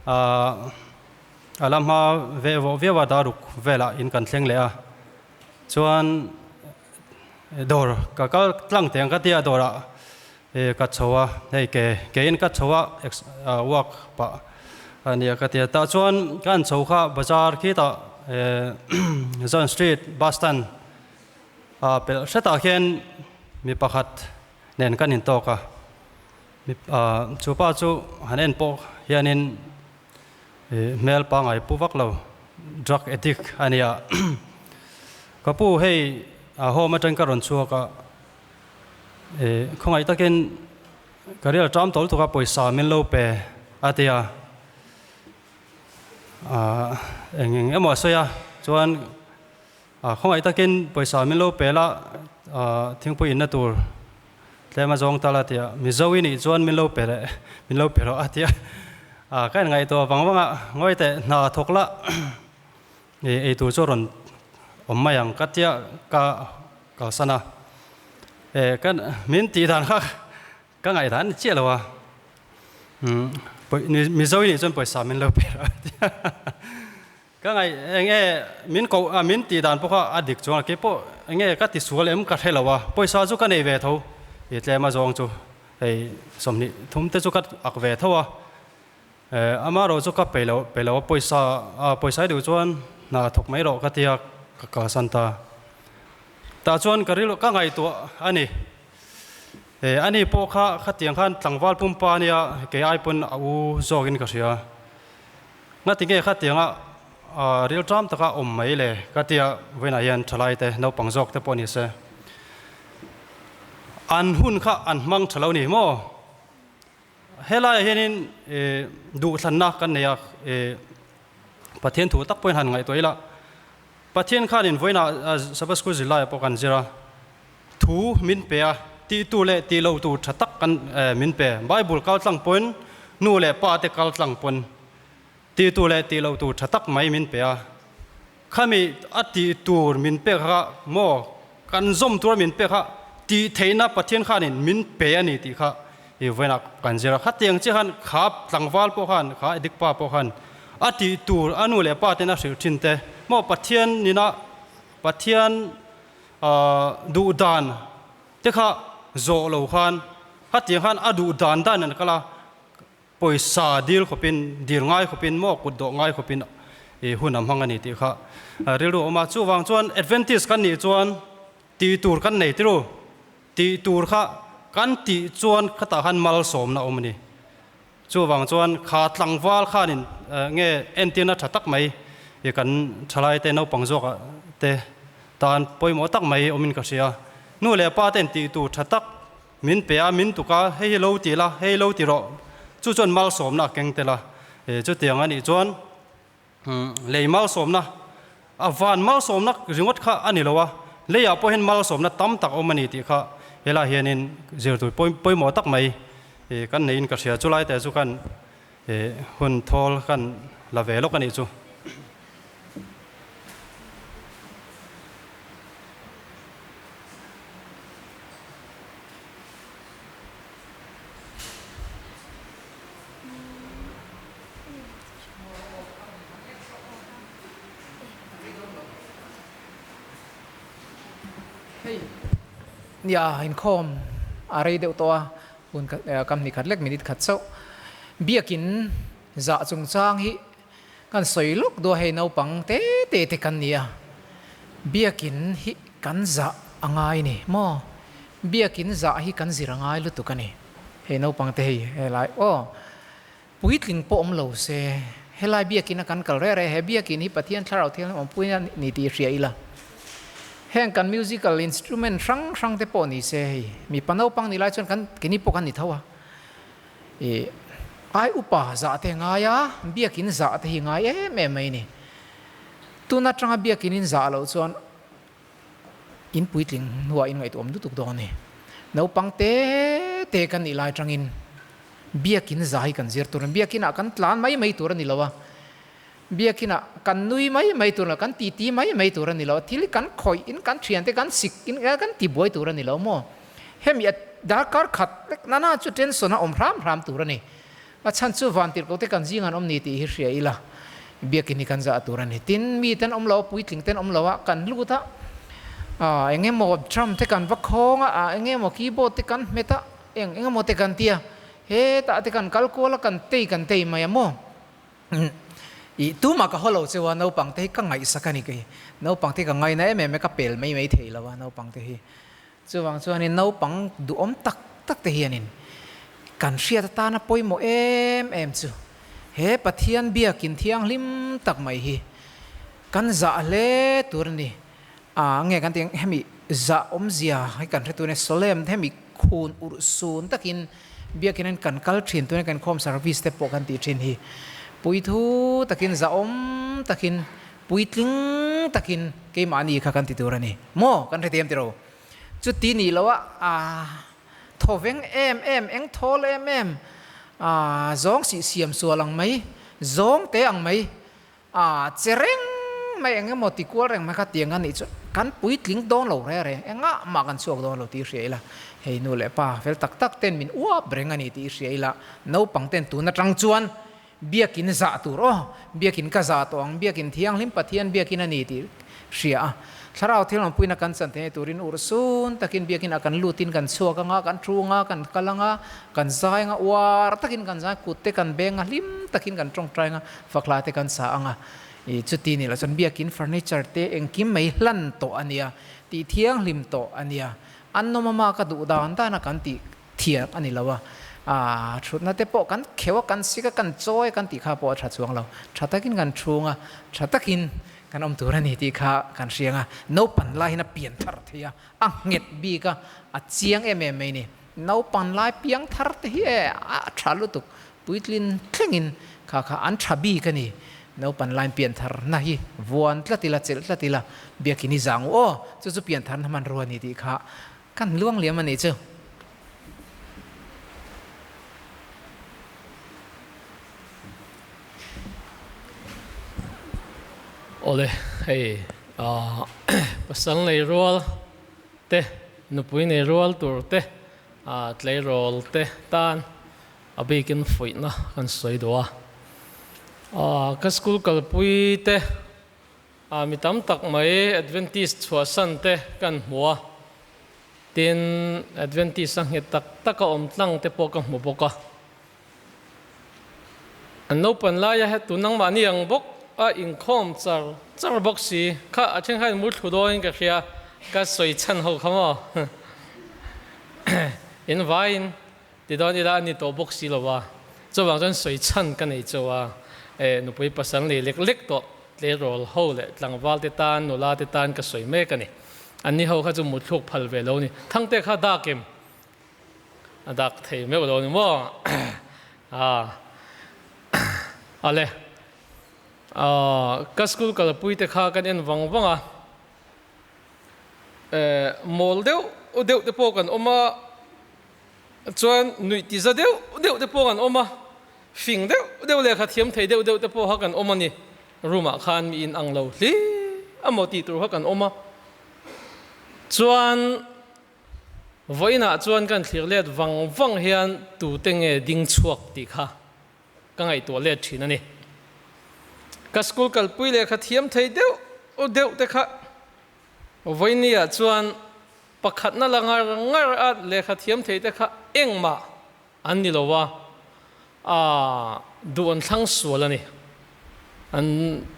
a la hma ve vawh viau a daruk velah in kan thleng leh a, chuan dawr ka kal tlang teh ang ka tia dawrah ih ka chho a, hei ke ke in ka chho a uak pah a nia ka tia, tah chuan ka han chho kha bazar khitah Zone Street bus stand ah pelh hretah khian mi pakhat nen kan intawk a. Chu pa chu han en pawh hianin hmel pangngai pu vak lo, drug addict a nia. Ka pu hei a home atang ka rawn chhuak a, khawngaih takin ka rial ṭam tawl tuk a pawisa min lo pe a ti a. Eng eng emaw a sawi a, chuan Khawngaih takin pawisa min lo pel a, thingpui inna tur tlem a zawng tal a ti a, Mizo i nih chuan min lo pe leh, min lo pe rawh a ti a. Ka in ngaihtuah vang vang a, ngawi teh hna thawk lah ei tur chu a rawn awm mai ang ka tia ka kalsan a. Min tih dan kha Ka ngaihdan a ni chiah lo a, Mizo i nih chuan pawisa min lo pe rawh a ti a. Ka ngaih eng nge min koh a min tih dan pawh kha a dik chuan kei pawh eng nge ka tisual em ka hre lo a, pawisa chu ka nei ve tho i tlem a zawng chu hei 20 thum te chu ka ak ve tho a, amaherawh chu ka pe lo pe lo a pawisa pawisa i duh chuan hna thawk mai rawh ka ti a ka kalsan ta. Tah chuan ka rilru ka ngaihtuah a ni. E, ani pawh kha khatiang khan tlangval pumpa ania kei ai pawn a u zawkin ka hria. Ngati nge khatianga rilṭam taka awm mai le ka tia vawiinah hian ṭhalai te naupang zawk te pawh ni se. An hun kha an hmang ṭha lo ni maw? Helaiah hianin duhthlanna kan nei a, Pathian thu tak pawhin han ngaihtuah ila. Pathian khanin vawiinah Sabbath School zirlaiah pawh kan zir a. Thu min pe a, tihtu leh tih lo tur tha tak kan min pe. Bible kal tlang pawn, nu leh pa te kal tlang pawn tihtu leh tih lo tur tha tak mai min pe a. Khami a tih tur min pek kha maw kan zawm tura min pek kha tih theihna Pathian khanin min pe a ni tih kha i vawiinah kan zir a. Khatiang chiah khan kha tlangval pawh khan, kha addict pa pawh khan a tih tur a nu leh pa ten a hrilh thin te maw Pathian nina Pathian duh dan te kha zawh lo khan khatiang khan a duh dan dan an kal a. Pawisa dil khawpin, dil ngai khawpin maw kut dawh ngai khawpin i hun a hmang a ni tih kha rilru a awm a. Chuvang chuan Adventist kan nih chuan tih tur kan nei tiru, tih tur kha kan tih chuan khatah khan malsawmna a awm a ni. Chuvang chuan kha tlangval khanin nge entirna tha tak mai i kan thalaite naupang zawkah te tan pawimawh tak mai awmin ka hria. Nu leh pa ten tih tur tha tak Min pe a, min tuk a, hei hi lo ti la, hei lo ti rawh. Chu chuan malsawmna a keng tel a. Chutiang a nih chuan lei malsawmna, a van malsawmna ringawt kha a ni lo a, leiah pawh hian malsawmna tam tak a awm a ni tih kha helaiah hianin zirtur pawimawh tak mai kan neiin ka hria. Chulai te chu kan hun thawl kan la ve lawk a nih chu.
Hei nia inkhawm a rei deuh tawh a, hun kam ni khat lek minute khat chauh. Biakin zah chungchang hi Kan sawi lawk duah hei naupang te te te kan ni a, biakin hi kan zah a ngai ni maw? Biakin zah hi kan zir a ngai lutuk a ni. Hei naupang te hei helai aw puitling pawh awm lo se helai biakin a kan kal reh reh he biakin hi Pathian thlarau thianghlim awmpui a ni tih hria ila. Heng kan musical instrument hrang hrang te pawh ni se hei mipa naupang ni lai chuan kan keini pawh kan ni tho a. I ai upa zah te ngai a, biakin zah te hi ngai em em mai ni. Tun atanga biakin in zah loh chuan in puitling hnuah in ngaihtuah awm lutuk dawn a ni. Naupang te te kan nih lai atangin biakin zah hi kan zir tur a ni. Biakinah kan tlan mai mai tur a ni lo a, biakinah kan nui mai mai tur a ni lo, kan titi mai mai tur a ni lo, thil kan khawih in kan thiante kan sik in kan tibuai tur a ni lo maw? Hemi a darkar khat lek nana chu tension a awm hram hram tur a ni. A chhan chu vantirhkoh te kan zing an awm ni tih hi hria ila, biakin hi kan zah tur a ni. Tin, mi ten awm lo a, puitling ten awm lo a, kan lut a, ah eng emaw drum te kan va khawng a, ah eng emaw keyboard te kan hmet a, eng eng emaw te kan ti a, hetah te kan kal kual a, kan tei kan tei mai a maw? I tumah ka haw lo cheu a, naupang te hi ka ngaihsak a ni kei. Naupang te hi ka ngaina em em e, ka pel mai mai thei lo a naupang te hi. Chuvang chuanin naupang duhawm tak tak te hianin kan hriat atana pawimawh em em chu he Pathian biakin thianghlim tak mai hi kan zah hle tur a ni. A nge kan tih ang hemi zah awmzia hi kan hre tur a ni. Solemn hemi khun urh sun takin biakin an kan kal thin tuna kan khawm service te pawh kan tih thin hi puithu takin zahawm takin Puitling takin keimahni kha kan ti tur a ni maw? Kan hrethiam tiro. Chuti nih loh a, a thawveng em em, eng thawl em em, a zawng sih siam sual ang mai, zawng te ang mai, a che reng mai eng emaw ti kual reng mai kha tiang a nih chuan kan puitling dawn lo reng reng, engah mah kan chhuak dawn lo tih hria ila, hei nu leh pa fel tak tak ten min uap reng a ni tih hria ila, naupang ten tun atang chuan Biakin zah tur aw, biakin ka zah tawh ang, biakin thianghlim Pathian biakin a ni tih hria a. Thlarau thilawmpuina kan chan theih turin urhsun takin biakin ah kan lutin kan chhuak anga, kan thu anga, kan kal anga, kan zai anga, uar takin kan zai, kut te kan beng a, hlim takin kan tawngtai anga, fakhla te kan sa anga. I chuti nih loh chuan biakin furniture te engkim mai hlan tawh a nia, tih thianghlim tawh a nia, an nawm ama ka duh dan dan a kan tih Thiang a ni lo a, aa thutna te pawh kan kheuh a, kan sik a, kan chawi a kan tih kha pawh a tha chuang lo. Tha takin kan chhung a, tha takin kan awm tur a ni tih kha kan hriang a. Naupan lai hian a pian thar thei a, a nghet bik a, a chiang em em mai ni. Naupan lai piang thar te hi e a tha lutuk, puitlin thlengin kha kha an tha bik a ni. Naupan lai pian thar na hi vuan tlat ila, chelh tlat ila, biakin i zang u aw, chu chu pian thar na hmanrua a ni tih kha Kan luang liam a nih chu.
Awle, hei pasal nei rual te, nupui nei rual tur te, tleirawl te tan a bikin fuihna kan sawi duh a. Ka school kalpui te, mi tam tak mai Adventist chhuahsan te kan hmu a, tin Adventist a nghet tak tak a awm tlang te pawh ka hmu bawk a. An naupan laia hetu nangmahni ang bawk a inkhawm char char bawk si kha a then khan mut thlu dawn ka hria ka sawi chhan ho kha maw in vaiin ti dawn ila a ni tawh bawk si lo a chuvang chuan sawi chhan ka nei chauh a eh nupui pasal nei lek lek tawh tleirawl ho leh tlangval te tan nula te tan ka sawi mek a ni anni ho kha chu mutthluk phal ve lo ni thangte kha dak em A dak thei meuh lo ni maw? A Ale. Ka school kalpui te kha kan en vang vang a. Mawl deuh deuh te pawh kan awm a, chuan nuih ti za deuh deuh te pawh kan awm a, fing deuh deuh lehkha thiam thei deuh deuh te pawh kha kan awm a ni. Room ah khan mi in ang lo hli a maw tih tur kha kan awm a. Chuan Vawiinah chuan kan thlir let vang vang hian tute nge ding chhuak tih kha ka ngaihtuah let thin a ni. Ka school kalpui lehkha thiam thei deuh deuh te kha vawiiniah chuan pakhatna la ngar ngar a lehkha thiam thei te kha engmah an ni lo a, aa duh an thlang sual a ni. An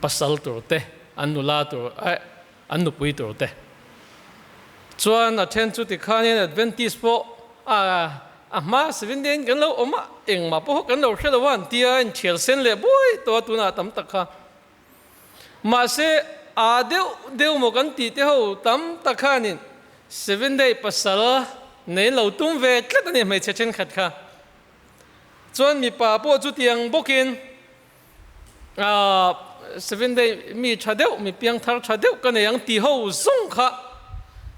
pasal tur te, an nula tur eh an nupui tur te. Chuan a then chu tikhanin Adventist pawh a a hma Seventh Day in kan lo awm a, engmah pawh kan lo hre lo a an ti a, inthial sen leh buai tawh a tunah tam tak kha. Mahse aa deuh deuh maw kan tih te ho tam tak khanin Seventh Day pasal nei lo tum ve tlat a ni hmeichhe thenkhat kha. Chuan mipa pawh chutiang bawkin Seventh Day mi tha deuh, mi piangthar tha deuh ka nei ang ti ho zawng kha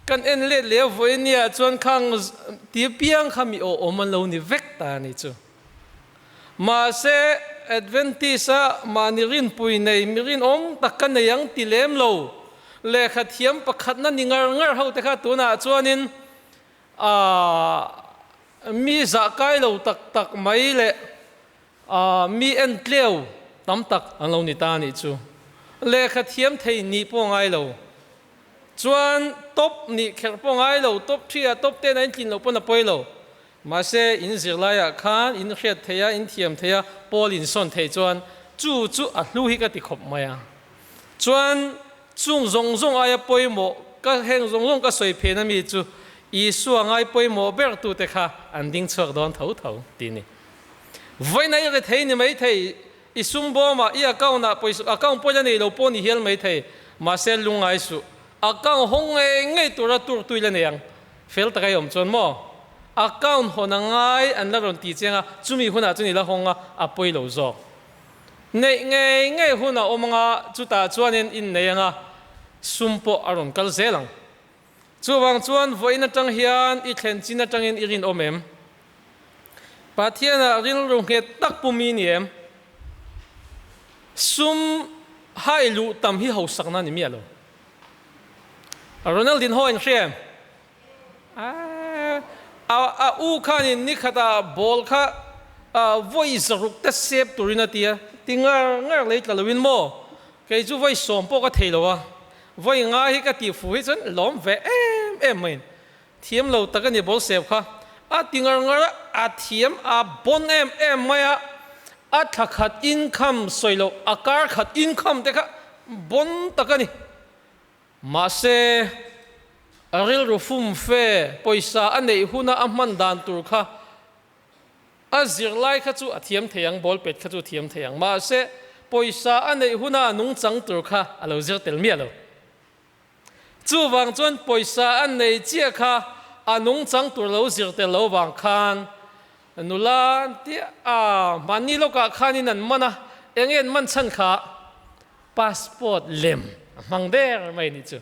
kan en let leh a vawi nia chuan khang ti piang kha mi awhawm an lo ni vek ta a ni chu. Mahse Adventist a mahni rinpui nei mi rinawm tak ka nei ang ti lem lo lehkha thiam pakhatna ni ngar ngar ho te kha tunah chuanin mi zah kai lo tak tak mai leh Mi en tleu tam tak an lo ni ta a nih chu. Lehkha thiam thei nih pawh ngai lo. Chuan top nih kherh pawh ngai lo, top thia top ten a intlin loh pawn a pawi lo. Mahse in zirlaiah khan in hriat thei a, in thiam thei a, pawl in sawn thei chuan chu chu a hlu hi ka ti khawp mai a. Chuan chung zawng zawng aia pawimawh ka heng zawng zawng ka sawi phen ami chu Isua ngai pawimawh ber tute kha an ding chhuak dawn tho tho ti ni. Vawiin i rethei ni maithei, i sum bawmah, i account ah pawisa, account pawh la nei lo pawh ni hial maithei, mahse lungngai suh, account hawng ngei ngei tura tur tui la nei ang, fel taka i awm chuan maw? Account hawn a ngai an la rawn ti chiang a, chumi hunah chuan i la hawng a, a pawi lo zawk. Neih ngei ngei hun a awm anga, chutah chuanin innei anga sum pawh a rawn kal zel ang. Chuvang chuan vawiin atang hian i thlen chin atangin i rinawm em? Pathianah rilru nghet tak pu mi ni em? Sum hai luh tam hi hausakna ni miah lo. Ronaldinho in hria em? A u khanin nikhatah ball kha vawi zaruk te sep turin a ti a, ti ngar ngar lei tla loin maw? Kei chu vawi sawm pawh ka thei lo a, vawi nga hi ka tih fu hi chuan lawm ve em em mai. Thiam lo tak a ni ball sep kha. A ti ngar ngar a, a thiam a bon em em mai a, a thla khat income sawi loh a kar khat income te kha bon tak a ni. Mahse, a rilru fum fe pawisa a neih huna a hman dan tur kha a zirlai kha chu a thiam thei ang, ball pet kha chu a thiam thei ang. Mahse, pawisa a neih huna a nungchang tur kha a lo zir tel miah lo. Chuvang chuan pawisa a nei chiah kha a nungchang tur lo zir tel lo vang khan nula an ti a, mahni lawkah khanin an man a, eng nge an man chhan kha? Passport lem a hmang der mai nih chu.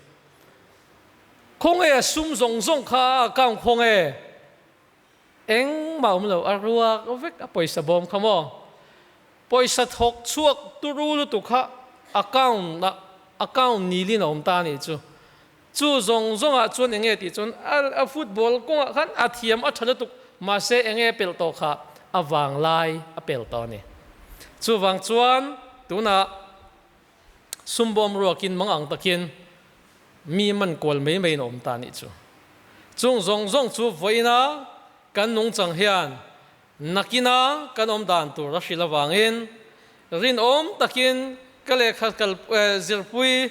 Khawnge a sum zawng zawng kha a account khawnge engmah awm lo, a ruak vek a pawisa bawm kha maw. Pawisa thawk chhuak turu lutuk kha account ah account nilin a awm ta nih chu. Chu zawng zawngah chuan enge tih chuan a football kawngah khan a thiam a tha lutuk mahse enge pelh tawh kha a vanglai a pel tawh a ni. Chuvang chuan tunah Sumbawm ruakin mang ang takin mi man kual mai maiin a awm ta nih chu. Chung zawng zawng chu vawiina kan nungchang hian nakina kan awm dan tur a hrilh avangin rinawm takin ka lehkha kal zirpui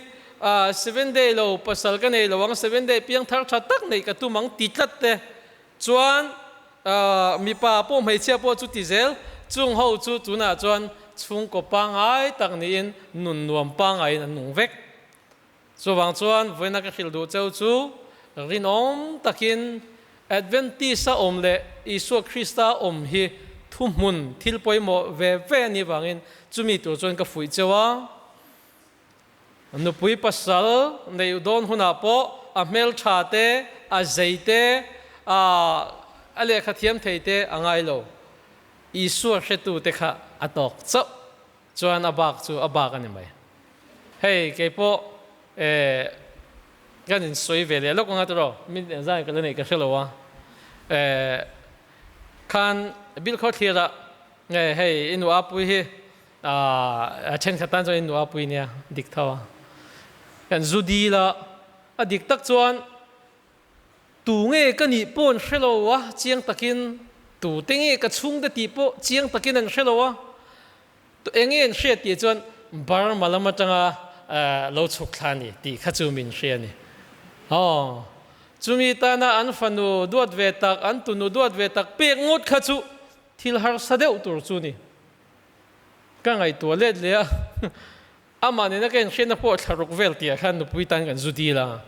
seven day lo pasal ka nei lo ang, seven day piang thar tha tak neih ka tum ang ti tlat te Chuan mipa pawh hmeichhia pawh chu ti zel, chung ho chu tunah chuan chhungkaw pangngai tak niin nun nuam pangngaiin an nung vek. Chuvang chuan vawiina ka hrilh duh cheu chu rinawm takin Adventist-a awm leh Isua Krista awm hi thuhmun thil pawimawh ve ve a nih vangin chumi tur chuan ka fuih cheu a. Nupui pasal neih dawn hunah pawh a hmeltha te, a zei te, a lehkha thiam thei te a ngai lo. Isua hretu te kha a tawk chauh chuan a bak chu a bak a ni mai. Hei kei pawh kan insawi ve leh lawk anga tiraw, min engzah ka la neih ka hre lo a, khan Bilkhawthlir-ah hei i nu Apui hi A thenkhat tan chuan in nuah pui nia dik tho a. Kan zu dil a, a dik tak chuan tu nge ka nih pawh an hre lo a, chiang takin tu te nge ka chhungte tih pawh chiang takin an hre lo a. Eng nge an hriat tih chuan Burma lam atanga lo chhuk thla a ni tih kha chu min hria a ni. Aw, chumi tana an fanu duat ve tak, an tunu duat ve tak pek ngawt kha chu thil harsa deuh tur chu ni. Ka ngaihtuah let leh a, amah nena ka inhriatna pawh thla ruk vel tihah khan nupui tan kan zu dil a.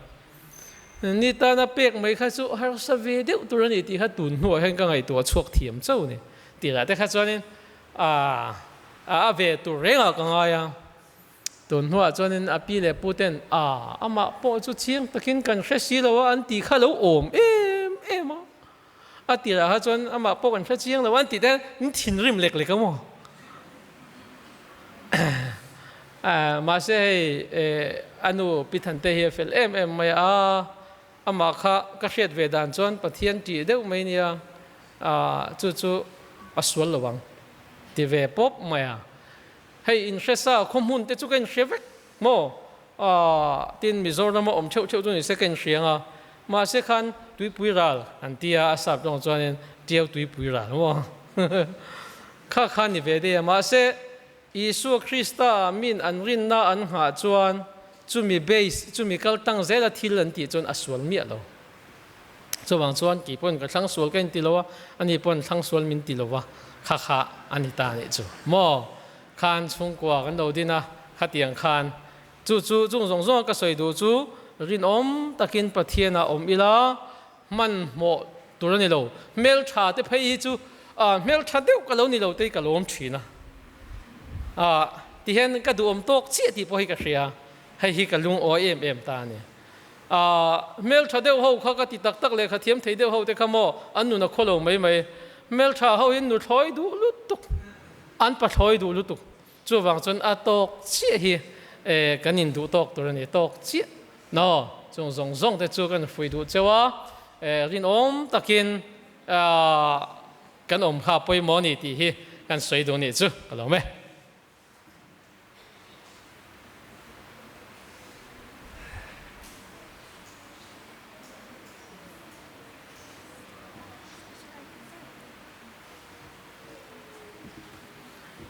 Ni tana pek mai kha chu harsa ve deuh tur a ni tih kha tun hnuah hian ka ngaihtuah chhuak thiam chauh a ni. Tih lah te kha chuanin a a ve tur rengah ka ngai a. Tun hnuah chuanin a pi leh pu ten a amah pawh chu chiang takin kan hre si lo a an tih kha lo awm em em a. A tirah kha chuan amah pawh kan hre chiang lo a, an tih te an thinrim lek lek a maw? Mahse hei a nu Pi Thante hi a fel em em mai a, amah kha ka hriat ve dan chuan Pathian tih deuh mai nia, chu chu a sual lo ang ti ve pawp mai a. Hei inhre sa khaw hmun te chu ka inhre vek maw? Tin Mizoram a awm theuh theuh chu ni se ka inhriang a, mahse khan tuipui ral an ti a, a sap tawng chuanin Tiau tuipui ral maw? Kha kha ni ve daih a, mahse Isua Krista min an rinna an nghah chuan chumi base, chumi kal tang zela thil an tih chuan a sual miah lo. Chuvang chuan kei pawhin ka thlang sual ka inti lo a, ani pawhin thlang sual min ti lo va, kha kha a ni ta anih chu maw? Khan chhungkua kan lo din a, khatiang khan chu chu chung zawng zawnga ka sawi duh chu rinawm takin Pathianah awm ila hmanhmawh tur a ni lo. Hmeltha te phei hi chu hmeltha deuh ka lo ni lo te hi ka lawm thin a, tihian ka duhawm tawk chiah tih pawh hi ka hria, hei hi ka lungawi em em ta a ni. Hmeltha deuh ho kha ka ti tak tak lehkha thiam thei deuh ho te kha maw an nun a khaw lo mai mai. Hmeltha ho in nuthlawi duh lutuk, an pathlawi duh lutuk. Chuvang chuan a tawk chiah hi kan in duh tawk tur a ni, tawk chiah. No, chung zawng zawng te chu kan fuih duh cheu a, rinawm takin kan awm kha pawimawh a ni tih hi kan sawi duh nih chu ka lawm e.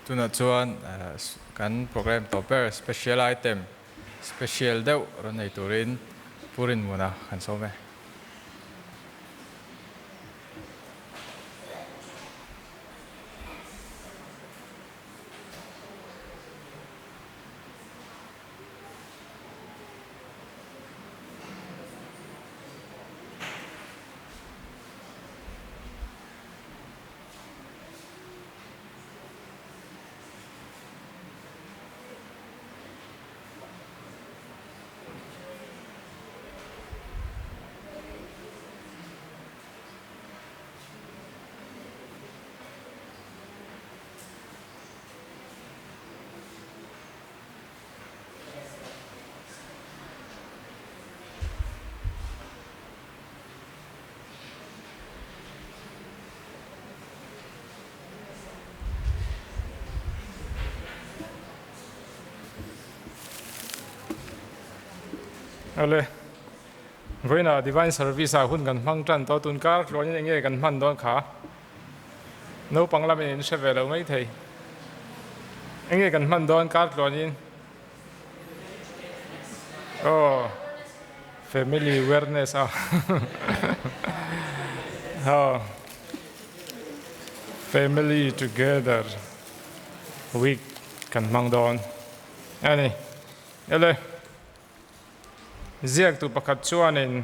Tunah chuan kan program tawp ber special item special deuh rawn nei turin Pu Rinmuna kan sawm e. Awle, vawiinah Divine Service ah hun kan hmang tan tawh, tun kar tluanin enge kan hman dawn kha? Naupang lamin in hre ve lo mai thei. Enge kan hman dawn kar tluanin? Aw, Family Awareness a. Aw, Family Together Week kan hmang dawn a ni. Ele, ziaktu pakhat chuanin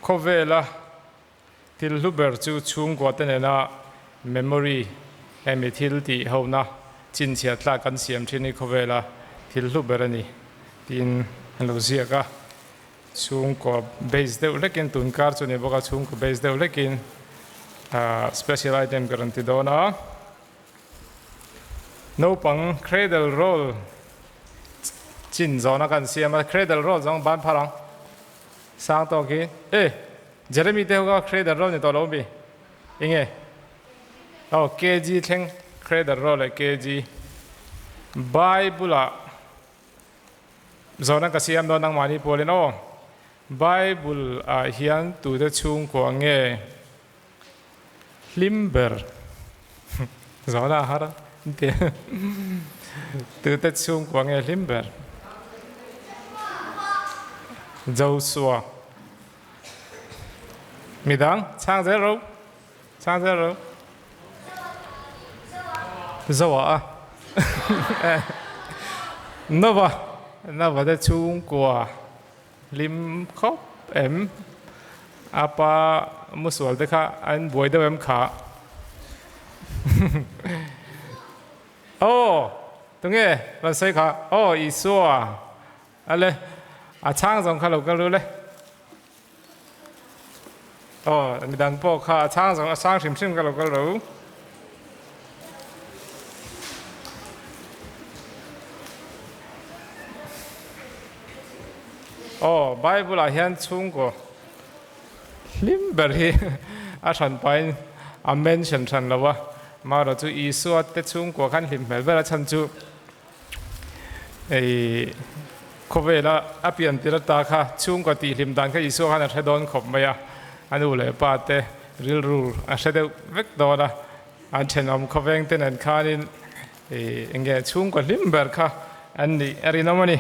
khawvela thil hlu ber chu chhungkua te nena memory hemi thil tih hona chinchhiah tlak kan siam thin hi khawvela thil hlu ber a ni tiin an lo ziak a. Chhungkua base deuh hlekin tun kar chu ni bawk a, chhungkua base deuh hlekin special item ka rawn ti dawn a. Naupang cradle roll chin zawhna kan siam a, cradle roll zawng ban phar ang sang tawk hi e Jeremy te ho kha cradle roll ni tawh lo mi enge aw kg thleng cradle roll leh kg Bible ah zawhna ka siam dawn nangmahni pawlin aw Bible ah hian tute chhungkua nge Hlim ber zawhna a har a ti a, tute chhungkua nge hlim ber? Joshua. Midang chhang zel ro, chhang zel ro. Zoa a. Nova, Nova te chhungkua. Hlim khawp em? A pa musual te kha an buai deuh em kha? Aw, tunge rawn sawi kha? Aw, Isua. Ale, a chhang zawng kha lo kal ru le. Aw, midang pawh kha a chhang zawng a sang hrim hrim kha lo kal ru. Aw, Bible ah hian chhungkaw hlim ber hi a hran pahin a mention hran lo a, amaherawh chu Isua te chhungkua khan hlim hmel ber a chhan chu Hei khawvela a pian tir ata kha chhungkaw tihhlim dan kha Isua khan a hre dawn khawp mai a, a nu leh pa te rilru a hre deuh vek dawn a, an thenawm khawveng te nen khanin eng nge chhungkaw hlim ber kha an nih a rinawm a ni.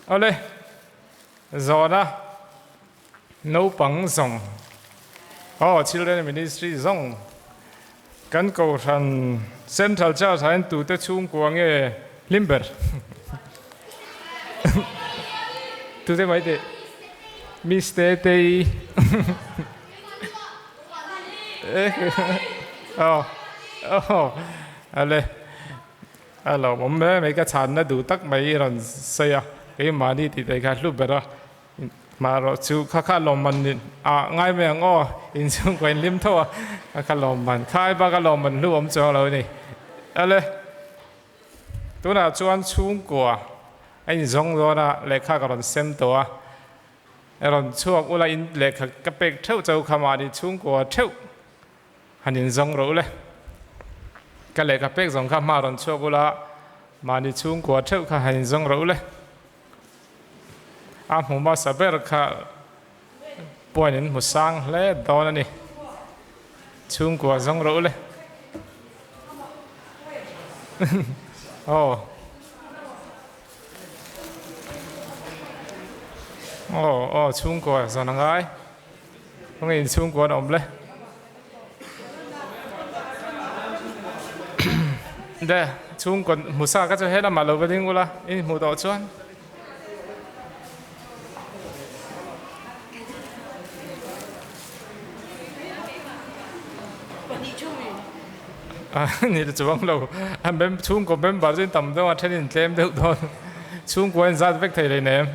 Awle, zawhna naupang zawng, aw Children Ministry zawng kan Kohhran Central Church ah hian tute chhungkua nge hlim ber? Tute mai teh? Miss Tetei Aw aw ale A lawmawm hle mai ka chhanna duh tak mai i rawn sawi a, keimahni tih te kha hlu ber a, marawh chu kha kha lawmman ni ah ngai mai ang aw, inchhungkaw in hlim tho a, kha kha lawmman khai bak a lawmman hlu awm chuang lo a ni. Ale, tunah chuan chhungkua a inzawng dawn a, lehkha ka rawn sem tawh a, rawn chhuak ula in lehkha ka pek theuh chauh kha mahni chhungkua theuh Han inzawng rawh ule. Ka lehkha pek zawng kha hma rawn chhuak ula, mahni chhungkua theuh kha han inzawng rawh ule. A hmu hmasa ber kha puan in hmu sang hle dawn a ni. Chhungkua zawng rawh ule. Aw. Aw, aw, chhungkua zawn a ngai. Khawnge in chhungkua an awm le? De, chhungkaw hmu sa ka chu he lamah lo va ding ula, in hmuh tawh chuan. Ni la chuang lo, a mem chhungkaw member chu in tam deuh a, then in tlem deuh dawn. Chhungkua in zat vek thei hleinem.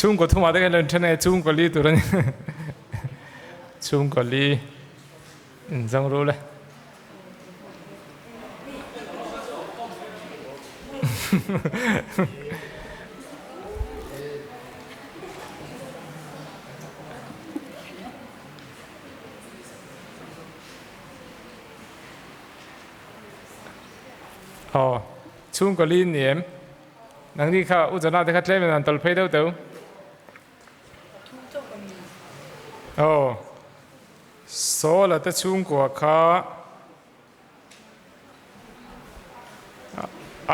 Chhungkaw thumah te khan lo inthen nge chhungkaw li tur a ni. Chhungkaw li inzawng ru le.
Aw, chhungkaw li ni em? Nangni kha U Jana te kha tlem in han tawlh phei deuh teu. Aw, Saula te chhungkua kha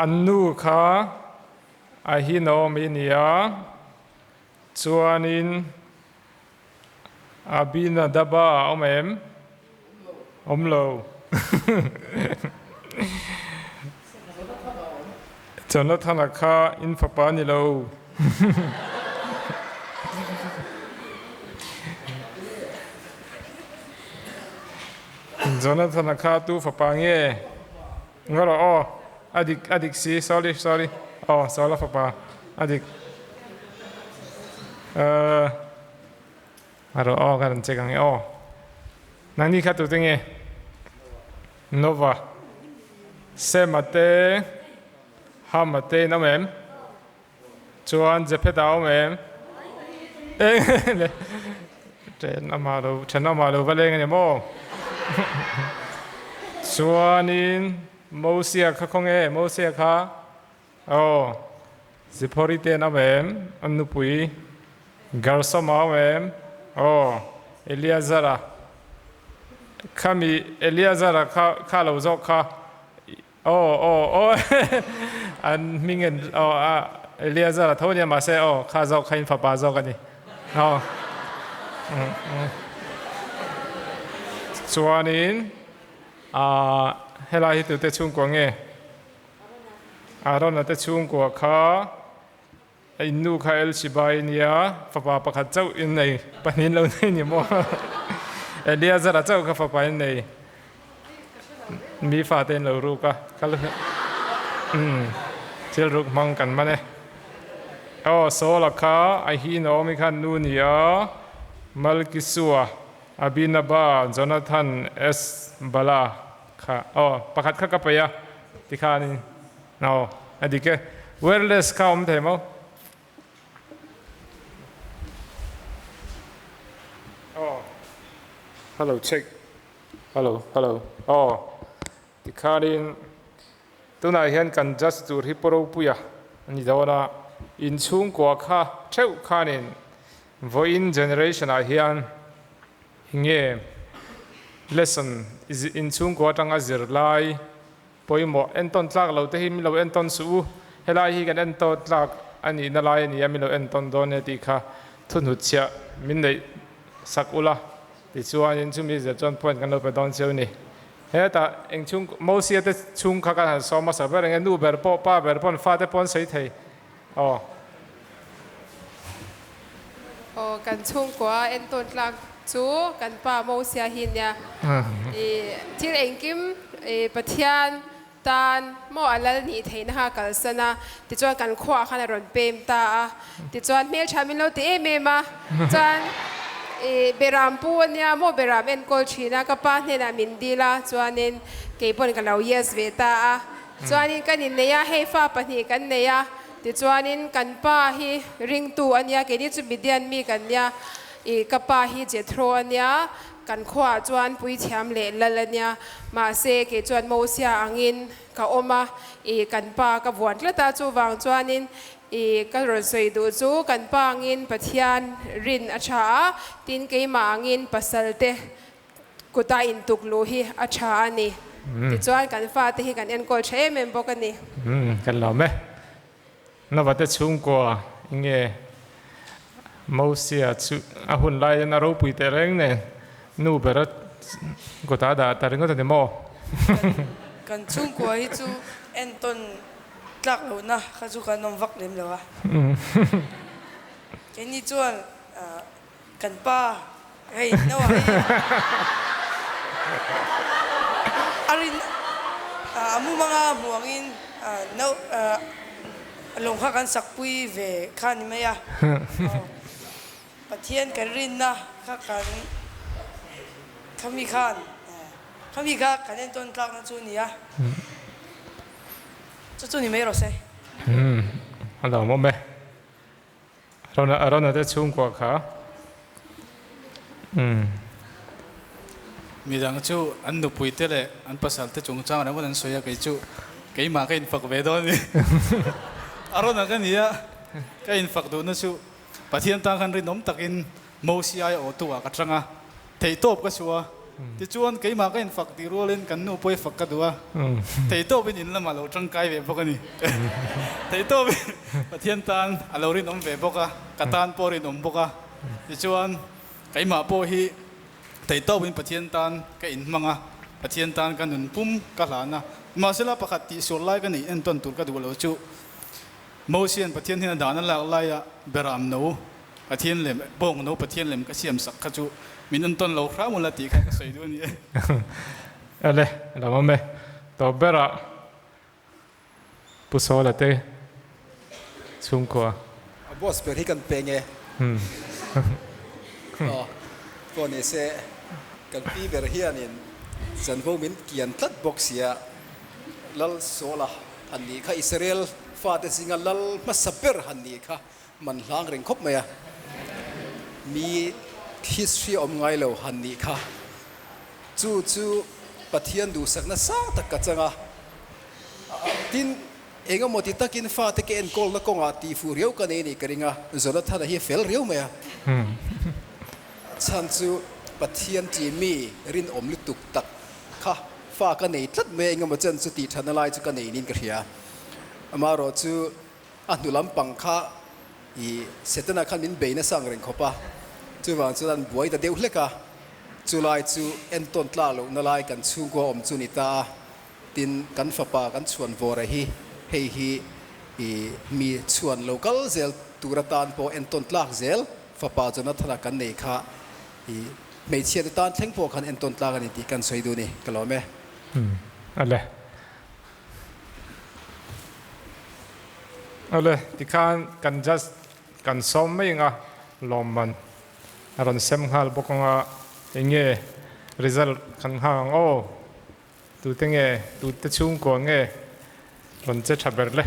an nu kha a hinawm i nia, chuanin Abinadaba a awm em? Awm lo. Jonathana kha in fapa ni lo. Jonathana kha tu fapa nge? Nga rawh aw. A dik a dik si. Sorry sorry. Aw Saula fapa. A dik. Uh, a rawh aw ka rawn check ang e aw. Nangni kha tute nge? Nova. Sema te, Hama te in awm em? Chuan Jephet-a awm em? Eng le then amah lo then amah lo va leng a ni maw? Chuanin Mosia kha khaw nge? Mosia kha aw Ziphori te an awm em? An nupui Gersoma awm em? Aw Eliazara khami Eliazara kha kha lo zawk kha Aw aw aw an hming en aw a Eleazar a tho ania mahse aw kha zawk kha in fapa zawk a ni aw chuanin ah helai hi tute chhungkua nge Arona te chhungkua kha a in nu kha El Shibai nia fapa pakhat chauh in nei pahnih in lo nei ni maw Eleazar a chauh kha fapa in nei Mi fate in lo ruk a, kal umm thil ruk hmang kan man e. Aw Saula kha a hi Naomi khan nu ni a, Malkisua, Abinaba, Jonathan, Es Bala kha aw pakhat kha ka paih a tikhanin aw a dik e. Wireless kha awm thei maw? Aw hello check. Hello hello aw tikhanin tunah hian kan judge tur hi Pu Ropuia a ni dawn a, inchhungkua kha theuh khanin vawiin generation ah hian enge lesson inchhungkua atanga zirlai pawimawh entawn tlak lo te hi min lo entawn suh u, helai hi kan entawn tlak a nihna lai a ni a, min lo entawn dawn e tih kha thuhnutchhiah min neih sak ula tichuanin chumi zir chuan point kan lo pe dawn chiau a ni. Hetah eng chhung Mosia te chhung kha kan han sawm hmasa ber eng e, nu ber pawh pa ber pawh an fate pawh an sawi thei aw.
Aw kan chhungkua entawn tlak chu kan pa Mosia hi nia. I thil engkim i Pathian tan maw a lal nih theihna kha kalsan a, tichuan kan khuaah khan a rawn pem ta a, tichuan hmeltha min lo ti em em a, chuan i beram pu a nia maw beram enkawl thin a, ka pa hnenah min dil a, chuanin keipawn ka lo yes ve ta a, Chuanin kan innei a, hei fa pahnih kan nei a, tichuanin kan pa hi ringtu a nia, keini chu Midian mi kan nia, ih ka pa hi Jethro a nia, kan khuaah chuan puithiam leh lal a nia, mahse kei chuan Mosia angin ka awm a, ih kan pa ka vuan tlat a, chuvang chuanin ih ka rawn sawi duh chu kan pa angin Pathian rin a tha a, tin keimah angin pasal te Kuta intuk luh hi a tha a ni. Tichuan kan fate hi kan enkawl tha em em bawk a ni.
Umm kan lawm e. Navate chhungkua nge Mosia chu a hun laiin a ropui teh reng nen nu bera kuta dah ta ringawt a ni maw?
Kan chhungkua hi chu entawn tlak lohna kha chu kan awm vak lem lo a. Keini chuan Kan pa hei Noah hi a rin a mumanga hmuh angin no lawng kha kan sakpui ve kha ni mai a, Pathian kan rinna kha kan khami khan khami kha kan entawn tlakna chu a ni a, chu chu ni mai rawh se.
A lawmawm e. Rona Arona te chhungkua kha umm.
Midang chu an nupui te leh an pasal te chungchang reng an sawi a, kei chu
Keimah ka infak ve dawn a ni. Arona ka ni a, ka infak duhna chu Pathian tan khan rinawm takin Mosia ai awhtu ah ka tang a, theihtawp ka chhuah a. Tichuan keimah ka infak tih rualin kan nu pawh i fak ka duh a, theihtawpin in lamah lo tangkai ve bawk a ni. Theihtawpin Pathian tan a lo rinawm ve bawk a, ka tan pawh a rinawm bawk a. Tichuan keimah pawh hi theihtawpin Pathian tan ka inhmang a, Pathian tan ka nun pum ka hlan a. Mahsela pakhat tihsual lai ka neih entawn tur ka duh lo chu Mosian Pathian hian a dan a lak laia Beram no Pathian lem, bawng no Pathian lem ka siam sak kha chu min entawn lo hram ula tih kha ka sawi duh a ni e.
Ale, lo awm e. Tawp berah Pu Sawla te chhungkua.
A boss ber hi kan peng e. Aw, pawh ni se kan pi ber hianin chanvo min kian tlat bawk sia, Lal Sawla han nih kha Israel fate zinga lal hmasa ber han nih kha man hlang reng khawp mai a, mi history awm ngai lo han nih kha chu chu Pathian duhsakna sang tak ka chang a, tin eng emaw ti takin fate ka enkawlna kawngah tihfuh riau ka nei a nih ka ring a, Jonathana hi a fel riau mai a, chhan chu Pathian tih mi rinawm lutuk tak kha fa ka nei tlat mai a, eng emaw chen chu tih thatna lai chu ka nei niin ka hria, amaherawh chu. A hnu lampang kha i Setana khan min bei nasa ang reng khawp a, chuvang chuan an buai ta deuh hlek a, chulai chu entawn tlak lohna lai kan chhungkua awm chu ni ta a, tin kan fapa kan chhuan vawra hi hei hi i mi chhuan lo kal zel tur atan pawh entawn tlak zel fapa Jonathana kan nei kha i hmeichhia te tan thleng pawh khan entawn tlak a ni tih kan sawi duh a ni, ka lawm e.
Ale. Awle, tikhan kan judge kan sawm mai anga lawmman a rawn sem nghal bawk anga eng nge result kan nghak ang aw, tute nge tute chhungkua nge rawn che tha ber le.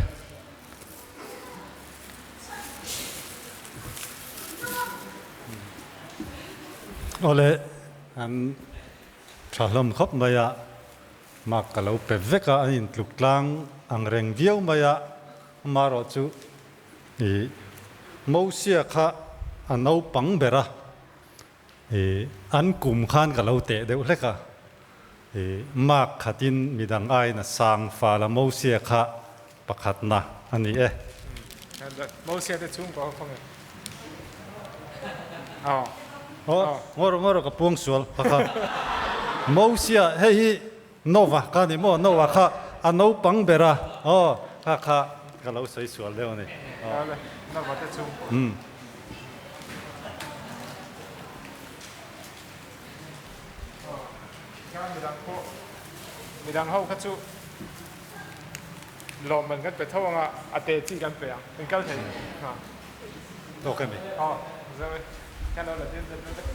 Awle, an tha hlawm khawp mai a. Mark ka lo pe vek a, an intluk tlang ang reng viau mai a, amaherawh chu ih Mosia kha a naupang ber a, ih an kum khan ka lo teh deuh hlek a, ih Mark khatin midang aiin a sang fal a, Mosia kha pakhatna a ni e.
Mosia te chhungkua ho khaw nge? Aw.
Aw, ngawr ngawr ka puang sual kha kha. Mosia, hei hi Noah kha ni maw? Noah kha a naupang ber a, aw kha kha ka lo sawi sual deuh a ni.
Aw le, Noah te chhungkua.
Umm.
Aw, tikhan midang pawh, midang ho kha chu Lawmman kan pe tho anga a te chi kan pe ang. In kal thei ha.
Tawk em i?
Aw, zo e. Kan lo la dil dil dil dil.